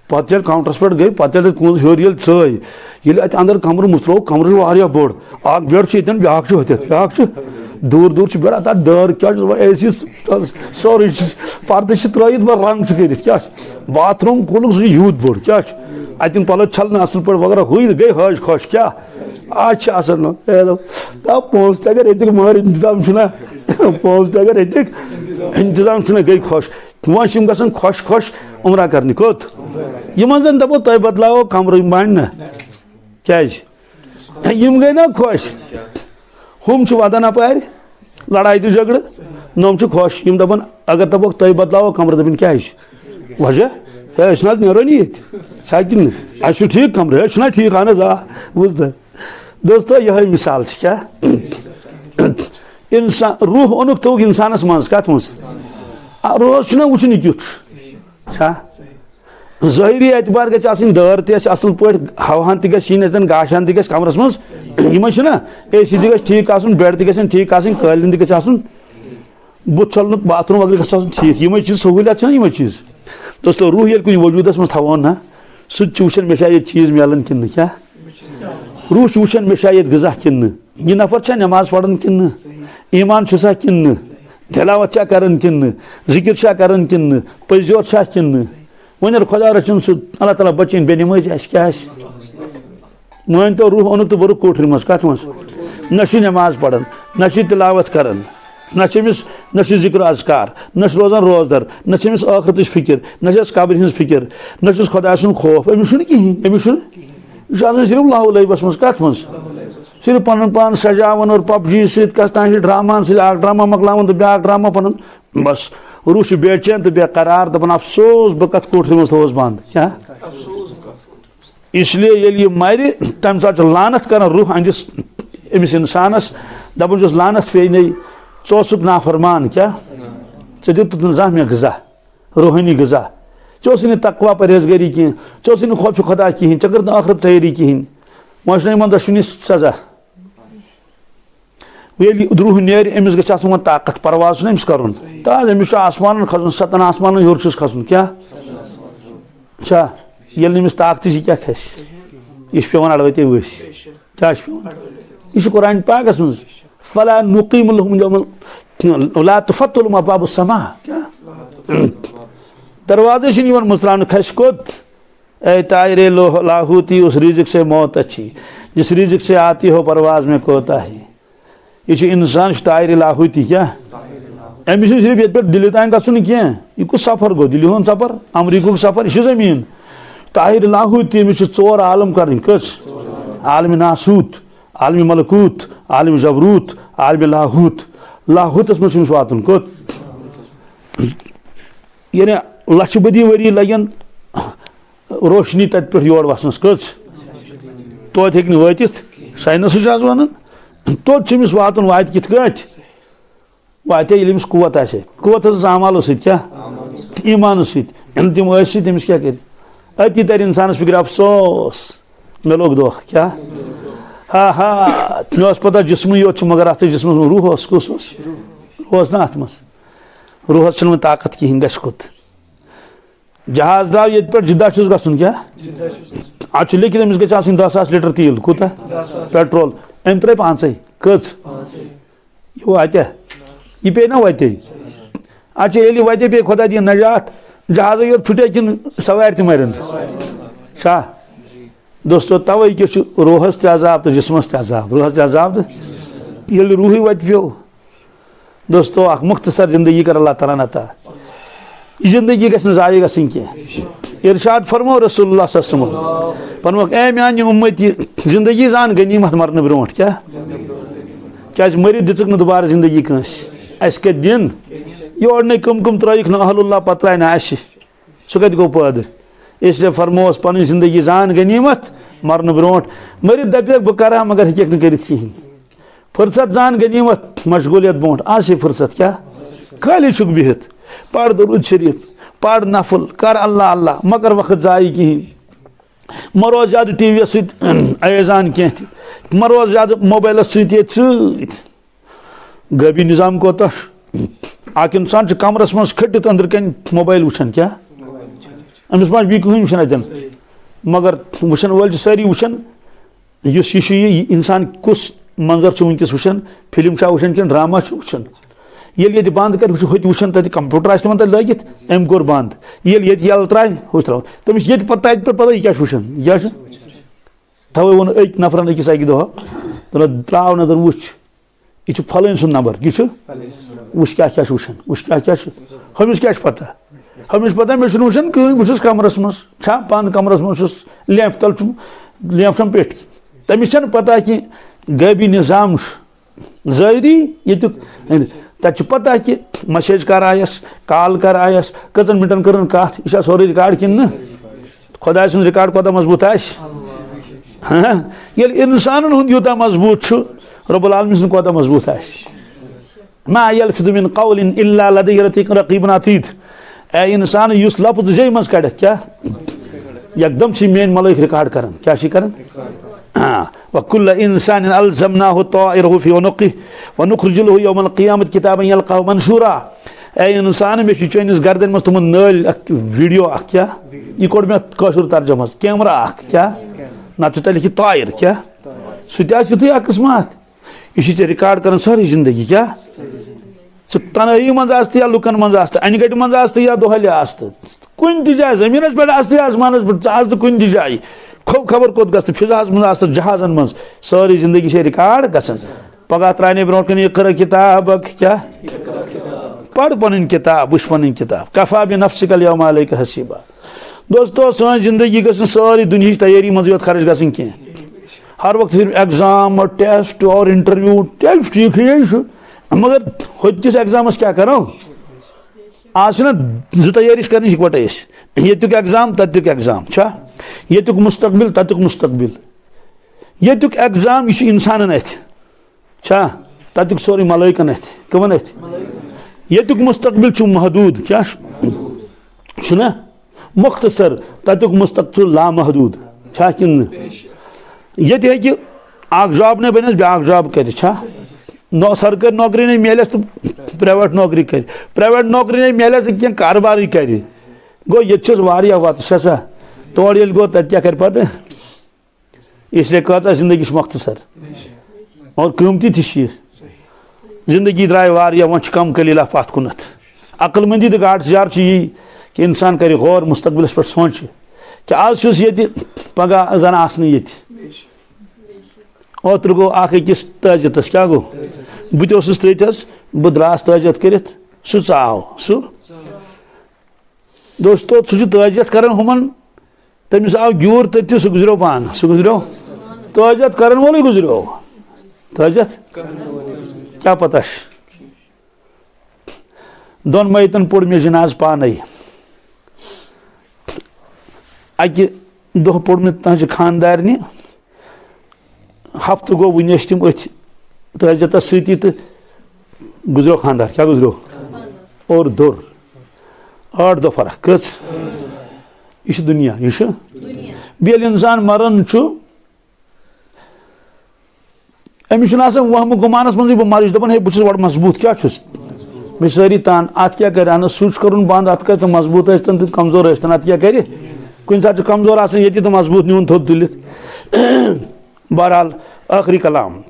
پتہٕ ییٚلہِ کاونٹرس پٮ۪ٹھ گٔے، پتہٕ ییٚلہِ تتہِ کُنٛز ہیوٚر ییٚلہِ ژٲے، ییٚلہِ اتہِ اندر کمرٕ مُژروو، کمرٕ چھُ واریاہ بوٚڑ۔ اکھ بیڈ چھُ ییٚتٮ۪ن، بیٛاکھ چھُ ہُتٮ۪تھ، بیٛاکھ چھُ دوٗر دوٗر چھُ بیڈ، تتھ دٲر کیٛاہ چھُ، اے سی سورُے چھُ، پردٕ چھِ ترٲیِتھ، مگر رنگ چھُ کٔرِتھ۔ کیٛاہ چھُ؟ باتھ روٗم کھولُکھ، سُہ چھُ یوٗت بوٚڑ۔ کیٛاہ چھُ؟ اتٮ۪ن پلو چھلنہٕ اصل پٲٹھۍ وغیرہ، ہُہ یہِ گٔے حٲج خۄش۔ کیٛاہ؟ آز چھِ آسان، اے، دپ، پونٛسہٕ تہِ اگر ییٚتیُک، مگر انتظام چھُنہ، پونٛسہٕ تہِ اگر ییٚتیُک، انتظام چھُنہ، گٔے خۄش۔ وۄنۍ چھِ یِم گژھان خۄش خۄش عمرہ کرنہِ۔ کوٚت؟ یِمن زن دپو، تۄہہِ بدلاوو کمرٕ، یِم بنہِ نہ۔ کیٛازِ؟ یِم گٔے نہ خۄش؟ ہُم چھِ ودان اپارِ، لڑایہِ تہٕ جھگڑٕ۔ نۄم چھِ خۄش۔ یِم دپان، اگر دپوکھ، تۄہہِ بدلاوو کمرٕ، دپن، کیٛازِ؟ وجہ؟ ہے، أسۍ نہ حظ نیرو نہٕ ییٚتہِ۔ چھا کِنہٕ نہٕ؟ اَسہِ چھُ ٹھیٖک کمرٕ۔ ہے، چھُنہ ٹھیٖک؟ اہن حظ، آ، بوٗز تہٕ۔ دوستو، یہے مثال چھِ کیٛاہ؟ انسان، روح اوٚنُکھ تھوٚوُکھ انسانس منٛز، کتھ منٛز؟ آ، روحس چھُنہ وٕچھُن یہِ کیُتھ چھا؟ ظٲہری اعتبار گژھِ آسٕنۍ، دٲر تہِ آسہِ اصل پٲٹھۍ، ہوہن تہِ گژھِ یِنۍ، اتٮ۪ن گاشان تہِ گژھِ کمرس منٛز۔ یِمے چھِنہ، اے سی تہِ گژھِ ٹھیٖک آسُن، بیڈ تہِ گژھن ٹھیٖک آسٕنۍ، قٲلیٖن تہِ گژھِ آسُن۔ بُتھ چھلنُک باتھ روٗم وغٲرٕ گژھِ آسُن ٹھیٖک۔ یِمے چیٖز، سہوٗلیت چھِنہ یِمے چیٖز؟ دوستو، روح ییٚلہِ کُنہِ وجوٗدس منٛز تھاوون نا، سُہ تہِ چھُ وٕچھان مےٚ چھا ییٚتہِ چیٖز میلان کِنہٕ نہٕ۔ کیٛاہ؟ روح چھُ وٕچھان مےٚ چھا ییٚتہِ غذا کِنہٕ نہٕ، یہِ نفر چھا نٮ۪ماز پران کِنہٕ نہٕ، ایمان چھُسا کِنہٕ نہٕ، تلاوت چھا کران کِنہٕ نہٕ، ذِکِر چھا کران کِنہٕ نہٕ، پٔزۍ یور چھا کِنہٕ نہٕ۔ وۄنۍ اگر خۄدا رٔچھِن سُہ، اللہ تعالیٰ بچٲیِن بے نمٲزی، اَسہِ کیٛاہ آسہِ؟ مٲنۍ تو، روح اوٚنُکھ تہٕ بوٚرُکھ کوٹھرِ منٛز۔ کتھ منٛز؟ نہ چھُ نٮ۪ماز پران، نہ چھُ تلاوت کران، نہ چھُ أمِس، نہ چھُ ذکر اذکار، نہ چھُ روزان روزدر، نہ چھِ أمِس ٲخرتٕچ فکر، نہ چھِ أمِس قبرِ ہٕنٛز فکر، نہ چھُس خۄداے سُنٛد خوف۔ أمِس چھُنہٕ کِہیٖنۍ، أمِس چھُنہٕ۔ یہِ چھُ آسان صرف لہو لعبس منٛز۔ کتھ منٛز؟ صرف پنُن پان سجاوان اور پب جی سۭتۍ، کس تام چھِ ڈراماہن سۭتۍ، اکھ ڈرامہ مۄکلاوان تہٕ بیاکھ ڈرامہ پنُن۔ بس، روح چھُ بے چین تہٕ بے قرار، دپان، افسوس، بہٕ کتھ کوٹھرِ منٛز تھوٚوُس بند۔ کیٛاہ؟ اس لیے ییٚلہِ یہِ مرِ، تَمہِ ساتہٕ چھُ لعنت کران روح أہنٛدِس، أمِس اِنسانَس، دَپان چھُس، "لعنت پیٚیہِ نے، ژٕ اوسُکھ نافرمان، کیٛاہ؟ ژےٚ دیُتُتھ نہٕ زانٛہہ مےٚ غذا، روحٲنی غذا۔ ژےٚ اوسُے نہٕ تقویٰ پرہیزگٲری کِہیٖنۍ، ژےٚ اوسُے نہٕ خوفِ خۄدا کِہیٖنۍ، ژےٚ کٔرٕتھ نہٕ ٲخرت تیٲری کِہیٖنۍ۔" وۄنۍ چھُنہ یِمَن دۄشوٕنی سزا۔ ییٚلہِ روح نیرِ، أمِس گژھِ آسُن وۄنۍ طاقت، پرواز چھُنہ أمِس کرُن۔ تہٕ حظ، أمِس چھُ آسمانن کھسُن، ستن آسمانن ہیوٚر چھُس کھسُن۔ کیٛاہ؟ چھا؟ ییٚلہِ نہٕ أمِس طاقتٕے چھِ، کیٛاہ کھسہِ؟ یہِ چھُ پٮ۪وان اَڑوَتے ؤسۍ۔ کیٛاہ چھُ پٮ۪وان؟ یہِ چھُ قرآن پاکس منٛز، "فلا نقیم لهم یوم ال-، لا تفتح لهم ابواب السماء۔" کیٛاہ؟ دروازے چھِنہٕ یِوان مُژراونہٕ، کھسہِ کوٚت؟ اے طائر لوہ-، لاہوتی، اس رزق سے موت اچھی، جس رزق سے آتی ہو پرواز میں کوتاہی۔ یہِ چھُ اِنسان، یہِ چھُ طائر لاہوتی۔ کیٛاہ؟ أمِس چھُنہٕ صرف ییٚتہِ پٮ۪ٹھ دِلہِ تام گژھُن کینٛہہ۔ یہِ کُس سفر گوٚو؟ دِلہِ ہُنٛد سفر، امریکہُک سفر، یہِ چھُ زٔمیٖن۔ طائر لاہوتی، أمِس چھِ ژور عالم کَرٕنۍ۔ کٔژ؟ عالمِ ناسوت، عالمِ ملکوت، عالمِ جبروت، عالمِ لاہوت۔ لاہوتَس منٛز چھُ أمِس واتُن۔ کوٚت؟ یعنی لَچھِ بٔدی ؤری لَگن روشنی تَتہِ پٮ۪ٹھ یور وَسنَس۔ کٔژ؟ توتہِ ہیٚکہِ نہٕ وٲتِتھ، ساینَسٕے چھُ آز وَنان۔ توٚت چھُ أمِس واتُن، واتہِ کِتھ کٲٹھۍ؟ واتہِ ییٚلہِ أمِس قوت آسہِ۔ قوت حظ اعمالو سۭتۍ۔ کیٛاہ؟ ایٖمانہٕ سۭتۍ۔ ییٚلہِ تِم ٲسۍ سۭتۍ، تٔمِس کیٛاہ کَرِ؟ أتی تَرِ اِنسانَس فِکرِ، افسوس، مےٚ لوٚگ دھوکہٕ۔ کیٛاہ؟ ہا ہا، مےٚ اوس پَتہ جِسمٕے یوت چھُ، مگر اَتھ جِسمَس منٛز روح اوس۔ کُس اوس؟ روح اوس نہ اَتھ منٛز۔ روحَس چھُنہٕ وۄنۍ طاقت کِہیٖنۍ، گژھِ کوٚت؟ جہاز درٛاو ییٚتہِ پٮ۪ٹھ، جدہ چھُس گژھُن۔ کیٛاہ؟ اَتھ چھُ لیکھِتھ، أمِس گژھِ آسٕنۍ دَہ ساس لیٖٹر تیٖل۔ کوٗتاہ؟ پیٹرول۔ أمۍ ترٛٲے پانٛژَے۔ کٔژ؟ یہِ واتیٛاہ؟ یہِ پیٚیہِ نا وَتے؟ اَتھ چھِ، ییٚلہِ یہِ وَتے، پیٚیہِ خۄدا دِیِن نجات۔ جہازَے یوت پھُٹے کِنہٕ سوارِ تہِ مَرن؟ چھا؟ دوستو، تَوَے کہِ چھُ روحَس تہِ عذاب تہٕ جِسمَس تہِ عذاب۔ روحَس تہِ عذاب تہٕ ییٚلہِ روحٕے وَتہِ پیوٚو۔ دوستو، اکھ مختصر زندگی کر اللہ تعالیٰ ہن عطا۔ یہِ زندگی گژھِ نہٕ ضایع گژھٕنۍ کینٛہہ۔ ارشاد فرمو رسول اللہ صلی اللہ علیہ وسلم، فرموکھ، "اے میانہِ اُمتی، زندگی زان غنیمت مرنہٕ برونٛٹھ۔" کیٛاہ؟ کیٛازِ مٔرِتھ دِژٕکھ نہٕ دُبارٕ زندگی کٲنٛسہِ۔ اَسہِ کَتہِ دِن؟ یورٕ نے کٕم کٕم ترٲیِکھ نہٕ اہل اللہ، پتہٕ ترٛایہِ نہٕ اَسہِ۔ سُہ کَتہِ گوٚو پٲدٕ؟ اس لیے فرمووس، پنٕنۍ زندگی زان غنیمت، مرنہٕ برونٛٹھ۔ مٔرِتھ دَپہِ، "بہٕ کرٕ ہا"، مگر ہیٚکٮ۪کھ نہٕ کٔرِتھ کِہیٖنۍ۔ فرصت زان غنیمت، مشغولیت برونٛٹھ۔ آز چھِ فرصت کیٛاہ؟ خٲلی چھُکھ بِہِتھ۔ پَر درود شریف، پَر نفل، کر اللہ اللہ، مہ کر وقت ضایع کِہیٖنۍ۔ مہ روز زیادٕ ٹی وی یَس سۭتۍ ایزان کینٛہہ تہِ۔ مہ روز زیادٕ موبایلَس سۭتۍ ییٚتہِ سۭتۍ۔ غٲبی نظام کوتاہ چھُ؟ اکھ انسان چھُ کمرس منٛز کھٔٹِتھ أنٛدرٕ کنہِ موبایل وٕچھان۔ کیٛاہ؟ أمِس ما چھُ بیٚیہِ کٕہٕنۍ وٕچھان اتٮ۪ن؟ مگر وٕچھن وٲلۍ چھِ سٲری وٕچھان، یُس یہِ چھُ، یہِ انسان کُس منظر چھُ وٕنکیٚس وٕچھان، فلم چھا وٕچھان کِنہٕ ڈرامہ چھُ وٕچھان؟ ییٚلہِ ییٚتہِ بنٛد کرِ، ہُہ چھُ ہوٚتہِ وٕچھان، تتہِ کمپیوٹر آسہِ تِمن تتہِ لٲگِتھ، أمۍ کوٚر بنٛد۔ ییٚلہِ ییٚتہِ یَلہٕ ترٛایہِ، ہُہ چھُ ترٛاوان۔ تٔمِس چھِ ییٚتہِ پتہٕ، تتہِ پٮ۪ٹھ پتہ، یہِ کیٛاہ چھُ وٕچھان، یہِ کیٛاہ چھُ؟ تھوے ووٚن أکۍ نفرن أکِس اکہِ دۄہ، دوٚپُن، "ترٛاو نظر، وٕچھ، یہِ چھُ فلٲنۍ سُنٛد نمبر، یہِ چھُ، وٕچھ کیٛاہ کیٛاہ چھُ وٕچھان، وٕچھ کیٛاہ کیٛاہ چھُ۔" ہُمِس کیٛاہ چھُ پتہ؟ ہُمِس پتہ، مےٚ چھُنہٕ وٕچھان کٕہٕنۍ، بہٕ چھُس کمرس منٛز، چھا بنٛد کمرس منٛز چھُس، لیمپ تل چھُم، لیمپ چھَم پیٚٹھ۔ تٔمِس چھَنہٕ پتہ کہِ غٲبی نظام چھُ۔ ظٲہری ییٚتیُک، تَتہِ چھُ پَتہ کہِ message کَر آیَس، call کَر آیَس، کٔژَن مِنٹَن کٔرٕن کَتھ، یہِ چھا سورُے record کِنہٕ نہٕ؟ خۄداے سُنٛد record کوٗتاہ مضبوٗط آسہِ؟ ہاں؟ ییٚلہِ اِنسانَن ہُنٛد یوٗتاہ مضبوٗط چھُ، رب العالمین سُنٛد کوٗتاہ مضبوٗط آسہِ؟ ما یلفظ من قول الا لدیہ رقیب عتید۔ اے اِنسان، یُس لفظ زے منٛز کڑکھ، کیٛاہ؟ یکدم چھِ میٲنۍ ملٲیک ریکارڈ کران۔ کیٛاہ چھِ کران؟ ہاں۔ وکل انسان الزمناہ طائرہ فی عنقہ ونخرج لہ یوم القیامۃ کتابا یلقاہ منشورا۔ اے اِنسان، مےٚ چھُ چٲنِس گردن منٛز تھوٚمُت نٲلۍ اکھ ویڈیو اکھ، کیٛاہ؟ یہِ کوٚر مےٚ کٲشُر ترجمہٕ حظ، کیمرہ اکھ، کیٛاہ؟ نتہٕ چھُ تۄہہِ لیکھِتھ طائر، کیٛاہ؟ سُہ تہِ آسہِ یُتھُے اکھ قٕسمہ اکھ۔ یہِ چھُ ژےٚ ریکارڈ کران سٲرٕے زندگی، کیٛاہ؟ ژٕ تنہٲیی منٛز آستہٕ یا لُکن منٛز آستہٕ، انہِ گٹہِ منٛز آستہٕ یا دۄہلہِ آستہٕ، کُنہِ تہِ جایہِ، زٔمیٖنس پٮ۪ٹھ آستہٕ یا آسمانس پٮ۪ٹھ، ژٕ آستہٕ کُنہِ تہِ جایہِ، خو-، خبر کوٚت گژھتہٕ، فضاہس منٛز آستہٕ، جہازن منٛز، سٲرٕے زندگی چھے ریکارڈ گژھان۔ پگاہ ترانہِ برونٛٹھ کَنہِ اقرا کتابک، کیٛاہ؟ پَر پَنٕنۍ کِتاب، وٕچھ پَنٕنۍ کِتاب۔ کفا بنفسک الیوم علیک حسیبا۔ دوستو، سٲنۍ زندگی گٔژھ نہٕ سٲرٕے دُنیہٕچ تیٲری منٛزٕے یوت خرٕچ گژھٕنۍ کینٛہہ۔ ہر وقت صرف ایگزام اور ٹیسٹ اور انٹرویو، ٹیسٹ ٹھیٖک ہے چھُ، مگر ہوٚتہِ کِس ایگزامَس کیٛاہ کَرو؟ آز چھِنہ زٕ تیٲری چھِ کَرٕنۍ یِکوَٹَے أسۍ۔ ییٚتیُک ایگزام، تَتیُک ایگزام چھا؟ ییٚتیُک مستقبل، تَتیُک مستقبل۔ ییٚتیُک ایگزام، یہِ چھُ اِنسانَن اَتھِ۔ چھا؟ تَتیُک سورُے ملٲیکَن اَتھِ۔ کٕمَن اَتھِ؟ ییٚتیُک مستقبل چھُ محدوٗد۔ کیٛاہ چھُ؟ چھُنہ؟ مختصر، تَتیُک مستقبل چھُ لامحدوٗد۔ چھا کِنہٕ نہٕ؟ ییٚتہِ ہیٚکہِ اَکھ جاب نے بٔنِتھ، بیٛاکھ جاب کَرِ۔ چھا؟ نو-، سرکٲرۍ نوکری نے میلٮ۪س تہٕ پرٛایویٹ نوکری کَرِ۔ پرٛایویٹ نوکری نے میلٮ۪س تہٕ کینٛہہ کاربارٕے کَرِ۔ گوٚو، ییٚتہِ چھِس واریاہ وَتہٕ، چھےٚ سا؟ تورٕ ییٚلہِ گوٚو، تَتہِ کیٛاہ کَرِ پَتہٕ؟ اس لیے کۭژاہ زندگی چھِ مختصر اور قۭمتی تہِ چھِ یہِ۔ زندگی درٛاے واریاہ، وۄنۍ چھِ کم قلیلہ پتھ کُنتھ۔ عقل مندی تہٕ گاٹہٕ جار چھِ یی کہ انسان کرِ غور، مستقبلس پٮ۪ٹھ سونٛچہِ کہ آز چھُس ییٚتہِ، پگاہ زن آسہٕ نہٕ ییٚتہِ۔ اوترٕ گوٚو اکھ أکِس تٲجتس، کیٛاہ گوٚو؟ بہٕ تہِ اوسُس تٔتھۍ حظ، بہٕ درٛاس تٲجت کٔرِتھ، سُہ ژاو، سُہ۔ دوستو، سُہ چھُ تٲجیت کران ہُمن، تٔمِس آو گیوٗر تٔتھۍ، سُہ گُزریو پانہٕ، سُہ گُزریو۔ تٲجیت کرن وولٕے گُزریو۔ تٲجیت؟ کیٛاہ پتہ چھِ؟ دۄن میتن پوٚر مےٚ جناز پانے۔ اکہِ دۄہ پوٚر مےٚ تہنٛزِ خاندارنہِ۔ ہفتہٕ گوٚو، وُنہِ ٲسۍ تِم أتھۍ تٲجیتس سۭتی تہٕ گُزریو خاندار۔ کیٛاہ گُزریو؟ اور دوٚر۔ ٲٹھ دۄہ فرق۔ کٔژ؟ یہِ چھُ دُنیا، یہِ چھُ۔ بیٚیہِ ییٚلہِ اِنسان مران چھُ، أمِس چھُنہٕ آسان وہمہٕ گُمانس منٛزٕے بہٕ مرٕ۔ یہِ چھُ دَپان، ہے، بہٕ چھُس بڑٕ مضبوٗط، کیٛاہ چھُس؟ مےٚ چھِ سٲری تان، اتھ کیٛاہ کرِ؟ اہن حظ، سُچ کوٚرُن بنٛد، اتھ کتہِ تہٕ مضبوٗط ٲسۍ تن تہٕ کمزور ٲسۍ تن، اتھ کیٛاہ کرِ؟ کُنہِ ساتہٕ چھُ کمزور آسان ییٚتہِ تہٕ مضبوٗط نیوٗن تھوٚد تُلِتھ۔ بہرحال، ٲخری کلام۔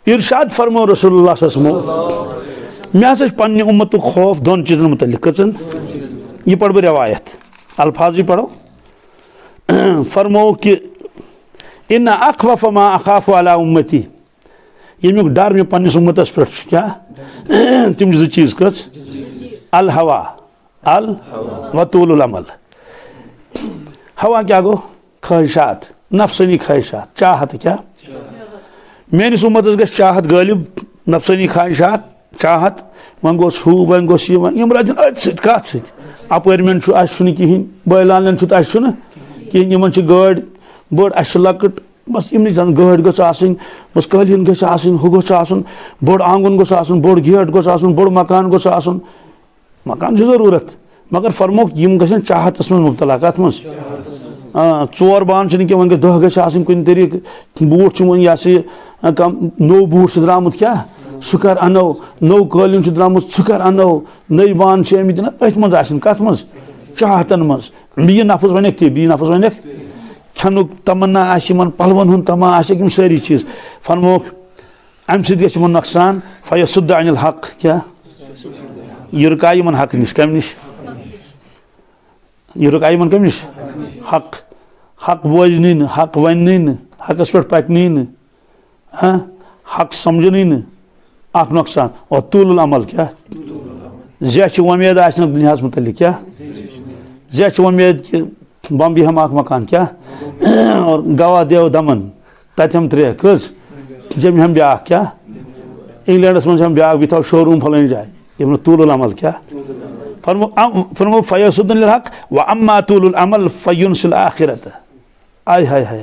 ارشاد فرمو رسول اللہ صلی اللہ علیہ وسلم، مےٚ ہسا چھُ پننہِ اُمتُک خوف دۄن چیٖزن مُتعلق۔ کٔژن؟ یہِ پرٕ بہٕ روایت، الفاظٕے پرو۔ فرمو کہ، ان اخوف ما اخاف علی امتی، ییٚمیُک ڈر مےٚ پننِس اُمتس پٮ۪ٹھ چھُ، کیٛاہ؟ تِم زٕ چیٖز۔ کٔژ؟ الہوا، ال و طول العمل۔ ہوا کیٛاہ گوٚو؟ خواہشات، نفسٲنی خواہشات، چاہت۔ کیٛاہ؟ میٲنِس اُمتس گژھِ چاہت غٲلب، نفسٲنی خواہشات، چاہت۔ وۄنۍ گوٚژھ ہُہ، وۄنۍ گوٚژھ یہِ، وۄنۍ یِم رَٹن أتھۍ سۭتۍ، کَتھ سۭتۍ؟ اَپٲرۍ مٮ۪ن چھُ، اَسہِ چھُنہٕ کِہیٖنۍ، بٲے لالٮ۪ن چھُ تہٕ اَسہِ چھُنہٕ کِہیٖنۍ، یِمن چھِ گٲڑۍ بٔڑ، اَسہِ چھِ لۄکٕٹ۔ بس یِمنٕے زَن گٲڑۍ گٔژھ آسٕنۍ، بس قٲلیٖن گٔژھ آسٕنۍ، ہُہ گوٚژھ آسُن، بوٚڑ آنٛگُن گوٚژھ آسُن، بوٚڑ گیٹ گوٚژھ آسُن، بوٚڑ مکان گوٚژھ آسُن۔ مکان چھُ ضروٗرت، مگر فرمووُکھ یِم گژھن چاہتس منٛز مُبتلا۔ کتھ منٛز؟ آ، ژور بانہٕ چھِنہٕ کینٛہہ، وۄنۍ گژھِ دَہ گژھِ آسٕنۍ کُنہِ طریٖقہٕ۔ بوٗٹھ چھُ وۄنۍ، یہِ ہسا یہِ، کانٛہہ نوٚو بوٗٹھ چھُ درٛامُت، کیٛاہ؟ سُہ کر اَنو؟ نوٚو قٲلیٖن چھُ درٛامُت، سُہ کر اَنو؟ نٔوۍ بانہٕ چھِ آمٕتۍ دِنہٕ، أتھۍ منٛز آسن۔ کتھ منٛز؟ چاہتن منٛز۔ بیٚیہِ نفس ونکھ تہِ، بیٚیہِ نفس ونکھ، کھٮ۪نُک تمنا آسہِ یِمن، پلون ہُنٛد تما آسہِ، یِم سٲری چیٖز۔ فرمووُکھ، امہِ سۭتۍ گژھِ یِمن نۄقصان، فیصد عن الحق۔ کیٛاہ؟ یہِ رُکایہِ یِمن حق نِش۔ کمہِ نِش؟ یہِ رُکایہِ یِمن کمہِ نِش؟ حق۔ حق بوزنٕے نہٕ، حق وننٕے نہٕ، حقس پٮ۪ٹھ پکنٕے نہٕ، ہاں؟ حق سمجھنٕے نہٕ۔ اکھ نۄقصان۔ اور طول العمل۔ کیٛاہ؟ زیچھِ وۄمید آسہِ نہٕ دُنیاہس مُتعلق۔ کیٛاہ؟ زیچھِ وۄمید کہِ بمبیہِ ہم اکھ مکان۔ کیٛاہ؟ اور گواہ دیو دمن۔ تتہِ ہم ترٛےٚ۔ کٔژ؟ جیٚمہِ ہم بیٛاکھ۔ کیٛاہ؟ انگلینڈس منٛز ہم بیٛاکھ، بیٚیہِ تھاو شو روم فلٲنۍ جایہِ۔ یِم نہٕ طول العمل۔ کیٛاہ؟ فرمو، فرمو، فیصد للحق و اما طول العمل فینس الآخرت۔ آے ہاے ہاے۔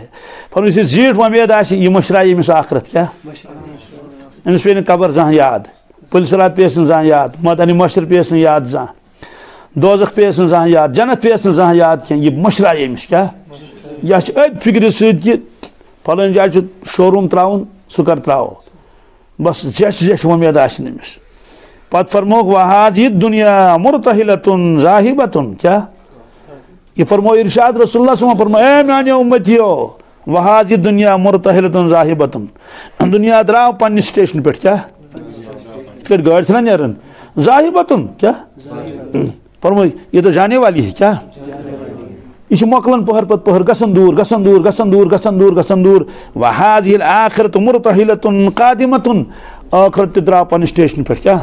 فرمٲیِو، یُس یہِ زیٖٹھ وۄمید آسہِ، یہِ مٔشراے أمِس آخرت۔ کیٛاہ؟ أمِس پیٚیہِ نہٕ قبر زانٛہہ یاد، پُلۍ صراط پیٚیَس نہٕ زانٛہہ یاد، مٲدانِ محشر پیٚیَس نہٕ یاد زانٛہہ، دوزخ پیٚیَس نہٕ زانٛہہ یاد، جنت پیٚیَس نہٕ زانٛہہ یاد کینٛہہ۔ یہِ مٔشراے أمِس۔ کیٛاہ؟ یہِ چھِ أتھۍ فِکرِ سۭتۍ کہِ فلٲنۍ جایہِ چھُ شوروٗم ترٛاوُن، سُہ کَر ترٛاوو۔ بس زیچھ زیچھ وۄمید آسہِ نہٕ أمِس۔ پتہٕ فرمووُکھ، "وَهَٰذِهِ الدُّنْيَا مُرْتَحِلَةٌ ذَاهِبَةٌ"۔ کیٛاہ؟ یہِ فرموو ارشاد رسول اللہ صلی اللہ علیہ وسلم، فرموو، "اے میانیو اُمتیو، وَهَٰذِهِ الدُّنْيَا مُرْتَحِلَةٌ ذَاهِبَةٌ"۔ دُنیا درٛاو پننہِ سٹیشنہٕ پٮ۪ٹھ۔ کیٛاہ؟ یِتھ کٲٹھۍ گٲڑۍ چھِنہ نیران۔ ذاہبتن، کیٛاہ؟ فرمٲے، یہ تو جانے والی ہے، کیٛاہ؟ یہ چھُ مۄکلان پٔہر پتہٕ پٔہر، گژھان دوٗر، گژھان دوٗر، گژھان دوٗر، گژھان دوٗر، گژھان دوٗر۔ وَهَٰذِهِ الْآخِرَةُ مُرْتَحِلَةٌ قَادِمَةٌ۔ ٲخرت تہِ درٛاو پننہِ سٹیشنہٕ پٮ۪ٹھ۔ کیٛاہ؟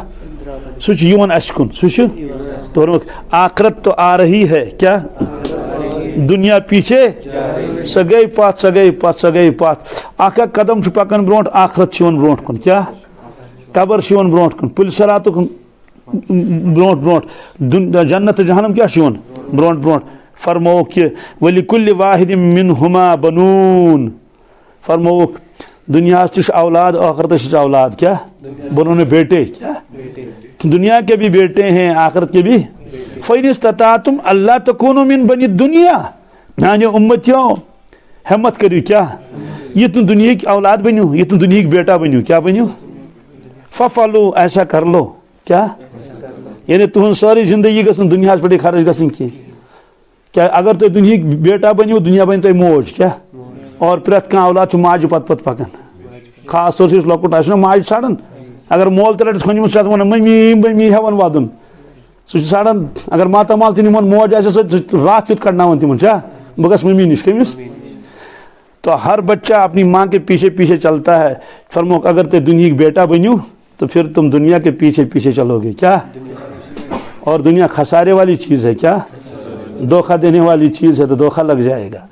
سُہ چھُ یِوان اَسہِ کُن۔ سُہ چھُ، دوٚپُن، آخرت تو آ رہی ہے۔ کیٛاہ؟ دُنیا پیچھے، سۄ گٔے پتھ، سۄ گٔے پتھ، سۄ گٔے پتھ۔ اکھ اکھ قدم چھُ پکان برونٛٹھ، آخرت چھِ یِوان برونٛٹھ کُن۔ کیٛاہ؟ قبر چھِ یِوان برونٛٹھ کُن، پُلۍ صراطُک برونٛٹھ برونٛٹھ، دُن-، جنت تہٕ جہنم کیٛاہ چھُ یِوان برونٛٹھ برونٛٹھ۔ فرمووُکھ کہِ، "وَلِكُلِّ وَاحِدٍ مِّنْهُمَا بَنُونَ"۔ فرمووُکھ، دُنیاہَس تہِ چھُ اولاد، ٲخرتَس تہِ چھُ اولاد۔ کیٛاہ؟ بنونے بیٹے۔ کیٛاہ؟ دنیا کے بھی بیٹے ہیں، آخرت کے بھی۔ فَإِنِ اسْتَطَعْتُمْ أَلَّا تَكُونُوا مِنْ بَنِي الدُّنْيَا۔ میانیو اُمتیو، ہمت کٔرِو۔ کیٛاہ؟ یُتھ نہٕ دُنیہٕکۍ اولاد بٔنِو، یُتھ نہٕ دُنیہٕکۍ بیٹا بٔنِو۔ کیٛاہ بٔنِو؟ فَافْعَلُوا، ایسا کر لو۔ کیٛاہ؟ یعنی تُہٕنٛز سٲرٕے زندگی گٔژھ نہٕ دُنیاہَس پٮ۪ٹھٕے خرٕچ گژھٕنۍ کینٛہہ۔ کیٛاہ؟ اگر تُہۍ دُنیہٕکۍ بیٹا بٔنِو، دُنیا بَنہِ تۄہہِ موج۔ کیٛاہ؟ اور پرٛٮ۪تھ کانٛہہ اولاد چھُ ماجہِ پتہٕ پتہٕ پکان۔ خاص طور چھُ یُس لۄکُٹ آسہِ نہ ماجہِ ژھانڈان، اگر مول تہِ رٹٮ۪س کھۄنہِ منٛز، چھُ آسان ونان، "ممی، ممی"، ہٮ۪وان ودُن۔ سُہ چھُ ژھانڈان، اگر ماتامال تہِ نِمون موج آسٮ۪س سۭتۍ، سُہ چھُ راتھ کیُتھ کڑناوان تِمن۔ چھا؟ "بہٕ گژھٕ ممی نِش"۔ کٔمِس؟ تو ہر بچہ اپنی ماں کے پیچھے پیچھے چلتا ہے۔ فرمووُکھ، اگر تُہۍ دُنیہٕکۍ بیٹا بٔنِو، تو پھر تم دنیا کے پیچھے پیچھے چلو گے۔ کیٛاہ؟ اور دنیا خسارے والی چیز ہے۔ کیٛاہ؟ دھوکہ دینے والی چیز ہے، تو دھوکہ لگ جائے گا۔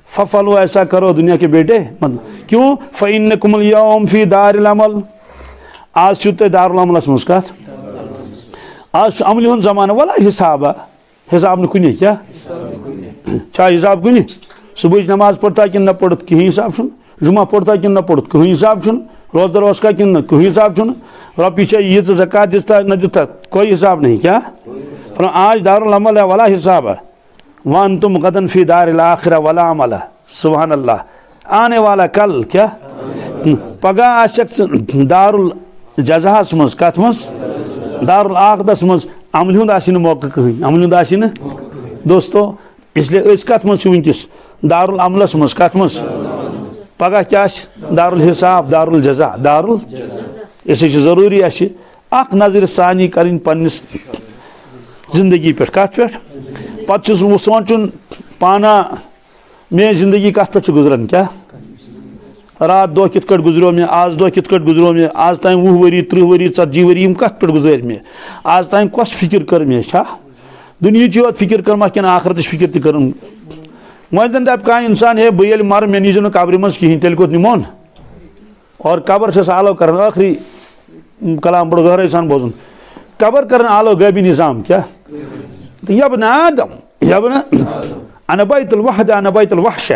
فَافْعَلُوا، ایسا کرو دنیا کے بیٹے۔ مت-، کیوں؟ فَإِنَّكُمُ الْيَوْمَ فِي دَارِ الْعَمَلِ۔ آز چھُو تُہۍ دارالعملس منٛز۔ کتھ؟ آز چھُ عملہِ ہُنٛد زمانہٕ، ولا حسابہ۔ حساب نہٕ کُنہِ۔ کیٛاہ؟ چھا حساب کُنہِ؟ صبحٕچ نماز پٔرتا کِنہٕ نہ پٔرتھ، کِہیٖنۍ حساب چھُنہٕ۔ جمعہ پوٚرتا کِنہٕ نہ پوٚرتھ، کہٕنۍ حساب چھُنہٕ۔ روزدر اوسکا کِنہٕ نہ، کہٕنۍ حساب چھُنہٕ۔ رۄپیہِ چھا ییٖژٕ زکوٰۃ دِژتا نہ دِژتا، کوئی حساب نہیں۔ کیٛاہ؟ فرمایا، آج دارالعمل ہے، ولا حساب ہے۔ وَأَنْتُمْ غَدًا فِي دَارِ الْآخِرَةِ وَلَا عَمَلَ۔ سبحان اللہ۔ آنے والا کل۔ کیٛاہ؟ پگاہ آسکھ ژٕ دارالجزاہس منٛز۔ کتھ منٛز؟ دارالآخرتس منٛز۔ عملہِ ہُنٛد آسہِ نہٕ موقعہٕ کٕہٕنۍ، عملہِ ہُنٛد آسہِ نہٕ۔ دوستو، اس لیے أسۍ کتھ منٛز چھِ وٕنکیٚس؟ دارالعملس منٛز۔ کتھ منٛز؟ پگاہ کیٛاہ چھِ؟ دارالحساب، دارالجزا، دارال۔ اس لیے چھُ ضروٗری اَسہِ اکھ نظرِ ثانی کرٕنۍ پننِس زندگی پٮ۪ٹھ۔ کتھ پٮ۪ٹھ؟ پتہٕ چھُس بہٕ سونٛچُن پانہ، میٲنۍ زندگی کتھ پٮ۪ٹھ چھِ گُزران؟ کیٛاہ؟ راتھ دۄہ کِتھ کٲٹھۍ گُزریو مےٚ، آز دۄہ کِتھ کٲٹھۍ گُزریو مےٚ، آز تام وُہ ؤری، ترٕٛہ ؤری، ژتجی ؤری، یِم کتھ پٮ۪ٹھ گُزٲرۍ مےٚ؟ آز تام کۄس فکر کٔر مےٚ؟ چھا دُنیہٕچی یوت فکر کٔرمَکھ کِنہٕ آخرتٕچ فکر تہِ کٔرٕم؟ وۄنۍ زن دپہِ کانٛہہ انسان، "ہے، بہٕ ییٚلہِ مرٕ، مےٚ نیٖزیو نہٕ قبرِ منٛز کِہیٖنۍ"، تیٚلہِ کوٚت نِمون؟ اور قبر چھس آلو کران، ٲخری کلام بڑٕ گہرٲیی سان بوزُن۔ قبر کران آلو غٲبی نظام۔ کیٛاہ؟ تہٕ یا بنی آدم، یا بنی، انا بیت الوحدہ، انا بیت الوحشہ،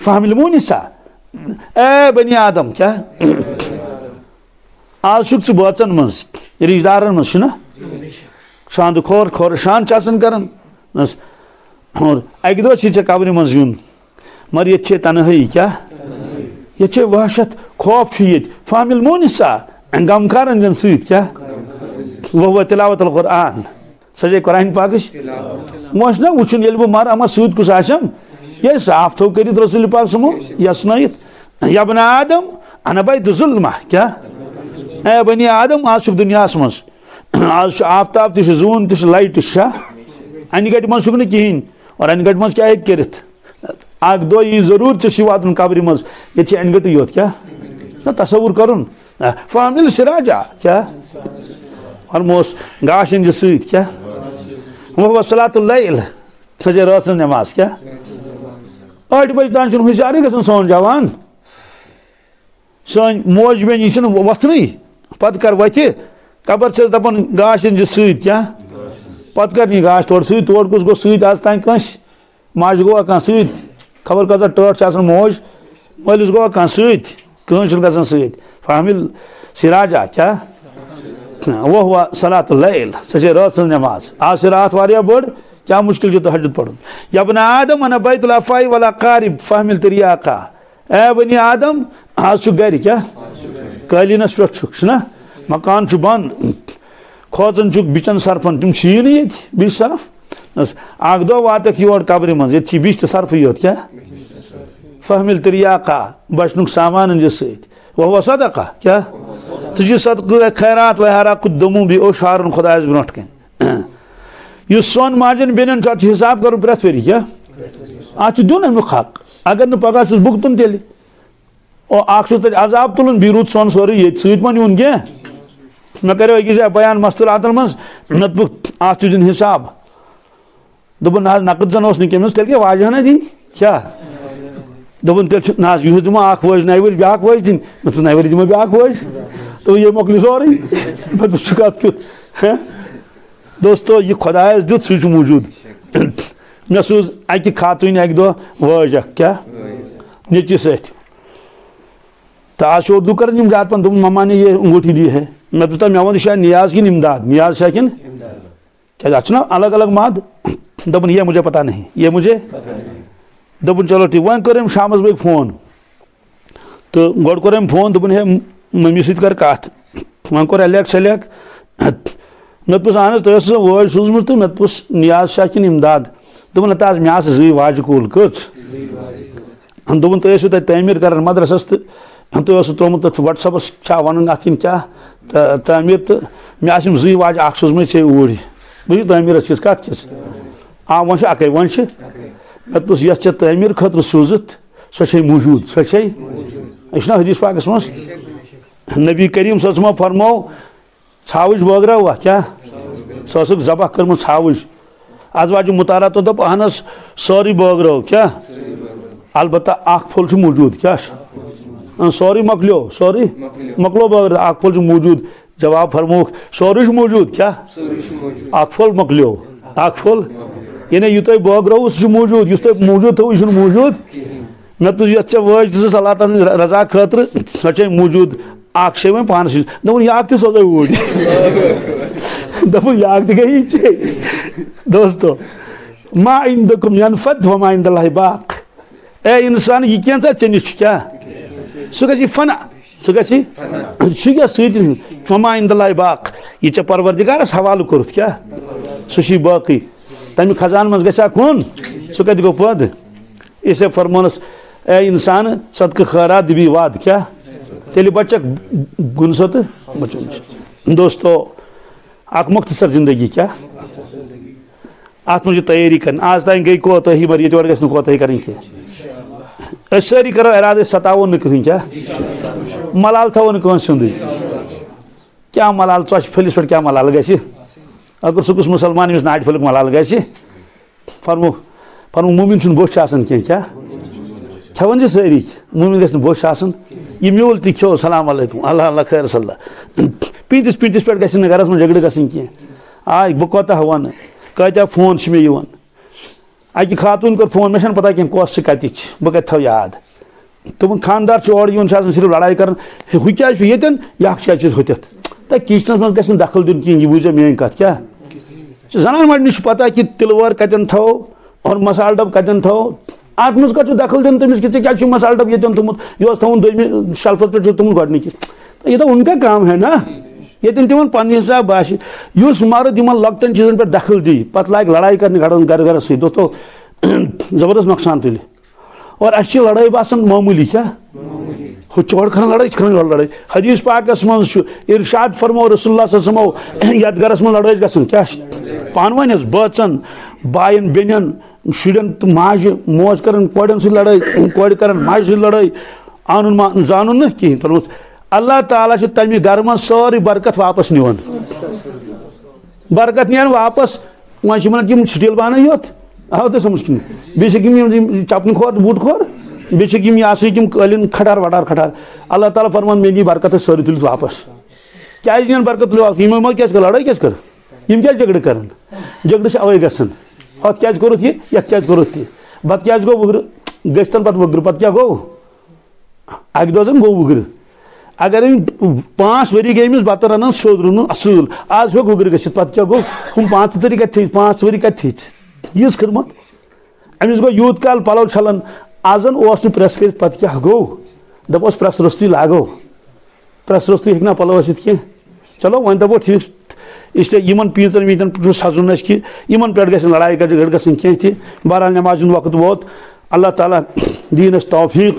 فاحمل مونسا۔ اے بنی آدم، کیٛاہ؟ آز چھُکھ ژٕ بٲژن منٛز، رشتہٕ دارن منٛز چھُنہ؟ شاندٕ کھور کھور شان چھِ آسان کران۔ بس۔ اور اکہِ دۄہ چھِ ژےٚ قبرِ منٛز یُن۔ مگر ییٚتہِ چھے تنہٲیی۔ کیٛاہ؟ ییٚتہِ چھے وحشت، خوف چھُ ییٚتہِ۔ فاحمل مونسا، غمخارن دِن سۭتۍ۔ کیٛاہ؟ وہو تلاوت القرآن۔ سۄ چھے قرآن پاکٕچ۔ وۄنۍ چھُنہ وٕچھُن، ییٚلہِ بہٕ مرٕ، اما سۭتۍ کُس آسٮ۪م؟ ییٚلہِ صاف تھوٚو کٔرِتھ رسول پاک سُمو یسنٲیِتھ۔ یا بنی آدم، انا بیت ظلمہ۔ کیٛاہ؟ اے بنی آدم، آز چھُکھ دُنیاہس منٛز۔ آز چھُ آفتاب تہِ چھُ، زوٗن تہِ چھُ، لایٹ تہِ چھُ۔ انہِ گٹہِ منٛز چھُکھ نہٕ کِہیٖنۍ۔ اور انہِ گٹہِ منٛز کیٛاہ ہیٚکہِ کٔرِتھ؟ اکھ دۄہ یی ضروٗر، ژےٚ چھُے واتُن قبرِ منٛز۔ ییٚتہِ چھِ انہِ گٹٕے یوت۔ کیٛاہ؟ نہ، تصور کرُن۔ فاحمل سراجا۔ کیٛاہ؟ فرموس، گاش أنۍ زِ سۭتۍ۔ کیٛاہ؟ وہو صلاۃ اللیل۔ سۄ چھےٚ رٲژ ہٕنٛز نٮ۪ماز۔ کیٛاہ؟ ٲٹھِ بجہِ تام چھُنہٕ ہُشارٕے گژھان سون جوان۔ سٲنۍ موج بیٚنہِ، یہِ چھِنہٕ وۄتھنٕے۔ پتہٕ کر وۄتھِ؟ قبر چھَس دَپان، گاش أنۍ زِ سۭتۍ۔ کیٛاہ؟ پتہٕ کر نی گاش تورٕ سۭتۍ؟ تورٕ کُس گوٚو سۭتۍ آز تام کٲنٛسہِ؟ ماجہِ گوٚوا کانٛہہ سۭتۍ؟ خبر کۭژاہ ٹٲٹھ چھِ آسان موج، مٲلِس گوٚوا کانٛہہ سۭتۍ؟ کٕہٕنۍ چھُنہٕ گژھان سۭتۍ۔ فاحمل سراجا، کیٛاہ؟ وہو صلاۃ اللیل، سۄ چھےٚ رٲژ ہٕنٛز نٮ۪ماز۔ آز چھِ راتھ واریاہ بٔڑ، کیٛاہ مُشکِل چھُ تہجد پَرُن؟ یا بنی آدم انا بیت العفاء ولا قارب فاحمل تریاقا۔ اے بنی آدم، آز چھُ گرِ کیٛاہ؟ قٲلیٖنَس پٮ۪ٹھ چھُکھ، چھُنہ؟ مکان چھُ بنٛد، کھوژان چھُکھ بِچَن سرپھن، تِم چھِیی نہٕ ییٚتہِ، بِچ سرپھ۔ بس، اَکھ دۄہ واتَکھ یور قبرِ منٛز، ییٚتہِ چھِ بِچ تہٕ سرپھٕے یوت کیٛاہ؟ فاحمل تریاقا، بچنُک سامان أنۍ زِ سۭتۍ۔ وہو صدقہ، کیٛاہ؟ سُہ چھُ صدقہٕ خیرات، وحراق الدموع، بیٚیہِ اوس شارُن خۄدایَس برونٛٹھ کَنہِ۔ یُس سۄن ماجن بیٚنٮ۪ن چھُ، اَتھ چھُ حساب کَرُن پرٛٮ۪تھ ؤری، کیٛاہ؟ اَتھ چھُ دیُن اَمیُک حق۔ اگر نہٕ پگاہ چھُس بُگتُن تیٚلہِ۔ او، اَکھ چھُس تَتہِ عذاب تُلُن، بیٚیہِ روٗد سۄن سورُے ییٚتہِ، سۭتۍ ما نیوٗن کینٛہہ؟ مےٚ کَریو أکِس جایہِ بیان مستوٗراتَن منٛز، مےٚ دوٚپُکھ، اَتھ چھُ دیُن حساب۔ دوٚپُن، نہ حظ، نقد زَن اوس نہٕ کینٛہہ۔ مےٚ دوٚپُس، تیٚلہِ کیٛاہ واجہِ ہنا دِنۍ؟ کیٛاہ؟ دوٚپُن، تیٚلہِ چھُ، نہ حظ، یُہُس دِمو اَکھ وٲج، نَیہِ ؤرۍ بیٛاکھ وٲج دِنۍ۔ مےٚ دوٚپُس، نَیہِ ؤرۍ دِمو بیٛاکھ وٲج؟ تہٕ یہِ مۄکلہِ سورُے۔ مےٚ دوٚپُس، ژٕ کَتھ کیُتھ؟ ہہ؟ دوستو، یہِ خۄدایَس دیُت، سُے چھُ موٗجوٗد۔ مےٚ سوٗز اَکہِ خاتوٗنہِ اَکہِ دۄہ وٲج اَکھ، کیٛاہ؟ نیٚچِوِس اَتھِ۔ تہٕ آز چھُ اُردو کَران یِم زیادٕ پَہَن، دوٚپُن، مما نے یہ انگوٹھی دی ہے۔ مےٚ دوٚپُس، تۄہہِ مےٚ وَن، یہِ چھا نیاز کِنہٕ اِمداد؟ نیاز چھا کِنہٕ؟ کیٛازِ اَتھ چھُنہ الگ الگ ماد؟ دوٚپُن، یہ مجھے پتہ نہیں، یہ مجھے۔ دوٚپُن، چلو ٹھیٖک۔ وۄنۍ کوٚر أمۍ شامَس بٲگۍ فون۔ تہٕ گۄڈٕ کوٚر أمۍ فون، دوٚپُن، ہے، مٔمی سۭتۍ کر کَتھ۔ وۄنۍ کوٚر الیک سلیک۔ مےٚ دوٚپُس، اہن حظ، تۄہہِ ٲسٕو سۄ وٲج سوٗزمٕژ تہٕ مےٚ دوٚپُس، نیاز چھا کِنہٕ اِمداد؟ دوٚپُن، ہتا حظ، مےٚ آسہٕ زٕے واجہِ کُل۔ کٔژ؟ دوٚپُن، تُہۍ ٲسِو تَتہِ تعمیٖر کران مدرسَس تہٕ تُہۍ اوسُو ترٛوومُت تَتھ WhatsApp-س، چھا وَنُن اَتھ کِنہٕ کیٛاہ؟ تہٕ تعمیٖر تہٕ مےٚ آسہٕ یِم زٕے واجہِ، اَکھ سوٗزمٕژ ژےٚ اوٗرۍ۔ بہٕ چھُس تعمیٖرَس کِژھ کَتھ کِژھ؟ آ، وۄنۍ چھِ اَکٕے، وۄنۍ چھِ۔ مےٚ دوٚپُس، یَتھ ژےٚ تعمیٖر خٲطرٕ سوٗزُتھ، سۄ چھے موٗجوٗد، سۄ چھے۔ یہِ چھُنہ حدیث پاکَس منٛز؟ نبی کریم صلی اللہ علیہ وسلم فرموو، ژھاوٕج بٲگراوا کیٛاہ؟ سۄ ٲسٕکھ ذبح کٔرمٕژ ژھاوٕج۔ از واجہِ مطالعہ تہٕ دوٚپ، اہن حظ، سٲرٕے بٲگرٲو کیٛاہ؟ البتہ اکھ پھوٚل چھُ موٗجوٗد، کیٛاہ چھُ؟ اۭں، سورُے مۄکلیو، سورُے مۄکلیو۔ مۄکلو بٲگرٲوِتھ، اکھ پھوٚل چھُ موٗجوٗد۔ جواب فرمووُکھ، سورُے چھُ موٗجوٗد، کیٛاہ؟ سورُے چھُ موٗجوٗد۔ اکھ پھوٚل مۄکلیو۔ اکھ پھوٚل؟ یعنی یہِ تۄہہِ بٲگرٲوُ، سُہ چھُ موٗجوٗد، یُس تۄہہِ موٗجوٗد تھوٚو، یہِ چھُنہٕ موٗجوٗد۔ کِہیٖنۍ۔ مےٚ دوٚپُس، یۄس ژےٚ وٲج دِژٕس اللہ تعالیٰ ہَن رضا خٲطرٕ، سۄ چھے موٗجوٗد۔ اکھ چھے وۄنۍ پانَس نِش۔ دوٚپُن، یہِ اکھ تہِ سوزَے اوٗرۍ۔ دوٚپُن، یہِ اکھ تہِ گٔیی چے۔ دوستو، ما عندکم ینفد وما عند اللہ باق۔ اے انسان، یہِ کینٛژھا ژےٚ نِش چھُ کیٛاہ؟ سُہ گژھِ فنا، سُہ گژھِ۔ چھُ کیٛاہ سۭتۍ؟ وما عند اللہ باق۔ یہِ ژےٚ پروردگارَس حوالہٕ کوٚرُتھ کیٛاہ؟ سُہ چھُے باقٕے۔ تَمہِ خزانہٕ منٛز گژھِ ہا کُن، سُہ کَتہِ گوٚو پٲدٕ؟ اسے فرمونس، اے انسان، صدقہٕ خٲرات دِبی واد کیٛاہ؟ تیٚلہِ بچکھ گُنسو تہٕ بچُن چھُ۔ دوستو، اکھ مختصر زندگی کیٛاہ؟ اتھ منٛز چھِ تیٲری کرٕنۍ۔ آز تام گٔے کوتٲہی، مگر ییٚتہِ یورٕ گژھِ نہٕ کوتٲہی کرٕنۍ کینٛہہ۔ أسۍ سٲری کرو ارادٕ، أسۍ ستاوو نہٕ کٕہٕنۍ کیٛاہ؟ ملال تھاوو نہٕ کٲنٛسہِ ہُنٛدُے۔ کیٛاہ ملال؟ ژۄچہِ پھٔلِس پٮ۪ٹھ کیٛاہ ملال گژھِ؟ اگر سُہ کُس مُسلمان ییٚمِس ناٹہِ پھٔلِک ملال گژھِ؟ فرمو، فرمو، مومن چھُنہٕ بوٚچھ آسان کینٛہہ، کیٛاہ؟ کھٮ۪وان چھِ سٲری، مومن گژھِ نہٕ بوٚچھ آسُن۔ یہِ میوٗل تہِ کھیوٚو، السلام علیکم، اللہ اللہ خیر صلی اللہ۔ پِنتِس پِنتِس پٮ۪ٹھ گژھِ نہٕ گرس منٛز جھگڑٕ گژھٕنۍ کینٛہہ۔ آے، بہٕ کوتاہ وَنہٕ، کۭتیٛاہ فون چھِ مےٚ یِوان۔ اَکہِ خاتوٗن کوٚر فون، مےٚ چھَنہٕ پتہ کینٛہہ کۄس چھِ کَتِچ، بہٕ کَتہِ تھاوٕ یاد۔ تِمن خاندار چھُ اورٕ یِوان، چھُ آسان صرف لڑایہِ کران۔ ہے، ہُہ کیٛازِ چھُ ییٚتٮ۪ن، یہِ اکھ چھُ اَسہِ ہوٚتٮ۪تھ۔ تہٕ کِچنس منٛز گژھِ نہٕ دخل دیُن کِہیٖنۍ، یہِ بوٗزیو میٲنۍ کتھ۔ کیٛاہ چھِ زنان مۄہنوِس چھُ پتہ کہِ تِلہٕ وٲر کتٮ۪ن تھاوو اور مسالہٕ ڈبہٕ کتٮ۪ن تھاوو؟ اتھ منٛز کتھ چھُ دخل دیُن تٔمِس کہِ ژےٚ کیٛازِ چھُے مسالہٕ ڈبہٕ ییٚتٮ۪ن تھوٚمُت، یہِ اوس تھاوُن دوٚیمہِ شلفس پٮ۪ٹھ، چھُ تھوٚمُت گۄڈٕنِکِس۔ تہٕ یہِ تھاو ان کا کام ہے نا، ییٚتٮ۪ن تِمن پننہِ حساب باسہِ۔ یُس مرد یِمن لۄکٹٮ۪ن چیٖزن پٮ۪ٹھ دخل دی، پتہٕ لاگہِ لڑایہِ کرنہِ گرس، گرس، گرس سۭتۍ، دوستو، زبردست نۄقصان تُلہِ۔ اور اَسہِ چھِ لڑٲے باسان معموٗلی، کیٛاہ؟ ہُہ چھُ گۄڈٕ کران لڑٲے، أسۍ چھِ کران یورٕ لڑٲے۔ حدیث پاکس منٛز چھُ ارشاد فرمو رسول اللہ صلی اللہ علیہ وسلمو، یتھ گرس منٛز لڑٲے چھِ گژھان، کیٛاہ چھِ؟ پانہٕ ؤنۍ حظ، بٲژن، باین، بیٚنٮ۪ن، شُرٮ۪ن تہٕ ماجہِ، موج کران کورٮ۪ن سۭتۍ لڑٲے، کورِ کران ماجہِ سۭتۍ لڑٲے، انُن ما زانُن نہٕ کِہیٖنۍ۔ فرموس، اللہ تعالیٰ چھُ تمہِ گرٕ منٛز سٲرٕے برکت واپس نِوان۔ برکت نِوان واپس۔ وۄنۍ چھِ یِمن یِم سٹیٖل بانہٕ یوت، آو تۄہہِ سمجھ کِنہٕ؟ بیٚیہِ چھِکھ یِم، یِم، یِم چپنہِ کھۄر تہٕ بوٗٹہٕ کھۄر، بیٚیہِ چھِکھ یِم یہِ ہسا یِم قٲلیٖن کھٹار وٹار کھٹار۔ اللہ تعالیٰ فرمان، مےٚ نی برکت، أسۍ سٲرٕے تُلِتھ واپس۔ کیٛازِ نِیَن برکت تُلِتھ واپس؟ یِمو ما کیٛازِ کٔر لڑٲے، کیٛازِ کٔر؟ یِم کیٛازِ جھگڑٕ کران؟ جھگڑٕ چھِ اوے گژھان۔ ہتھ کیٛازِ کوٚرُتھ یہِ؟ یتھ کیٛازِ کوٚرُتھ یہِ؟ بتہٕ کیٛازِ گوٚو وُہرٕ؟ گٔژھتن پتہٕ وُگرٕ، پتہٕ کیٛاہ گوٚو؟ اکہِ دۄہ زن گوٚو وُگرٕ۔ اگر أمۍ پانٛژھ ؤری گٔے أمِس بتہٕ رنان، سیوٚد روٚن نہٕ اصٕل، آز ہیوٚک وُگرٕ گٔژھِتھ، پتہٕ کیٛاہ گوٚو؟ ہُم پانٛژھ ؤری کتہِ تھٔوۍ، پانٛژھ ؤری کتہِ تھٔوۍ؟ ییٖژ خدمت۔ أمِس گوٚو یوٗت کال پلو چھلان، آز زن اوس نہٕ پریس کٔرِتھ، پتہٕ کیٛاہ گوٚو؟ دپوس پریس روٚستُے لاگو، پریس روٚستُے ہیٚکہِ نا پلو ٲسِتھ کینٛہہ۔ چلو وۄنۍ دپو ٹھیٖک، اس لیے یِمن پیٖنٛژن ویٖنٛژن پٮ۪ٹھ چھُ سزُن اَسہِ کہِ یِمن پٮ۪ٹھ گژھِ نہٕ لڑایہِ گژھِ گژھٕنۍ کینٛہہ تہِ۔ بہرحال نمازِ ہُنٛد وقت ووت، اللہ تعالیٰ دِیِن اَسہِ توفیٖق۔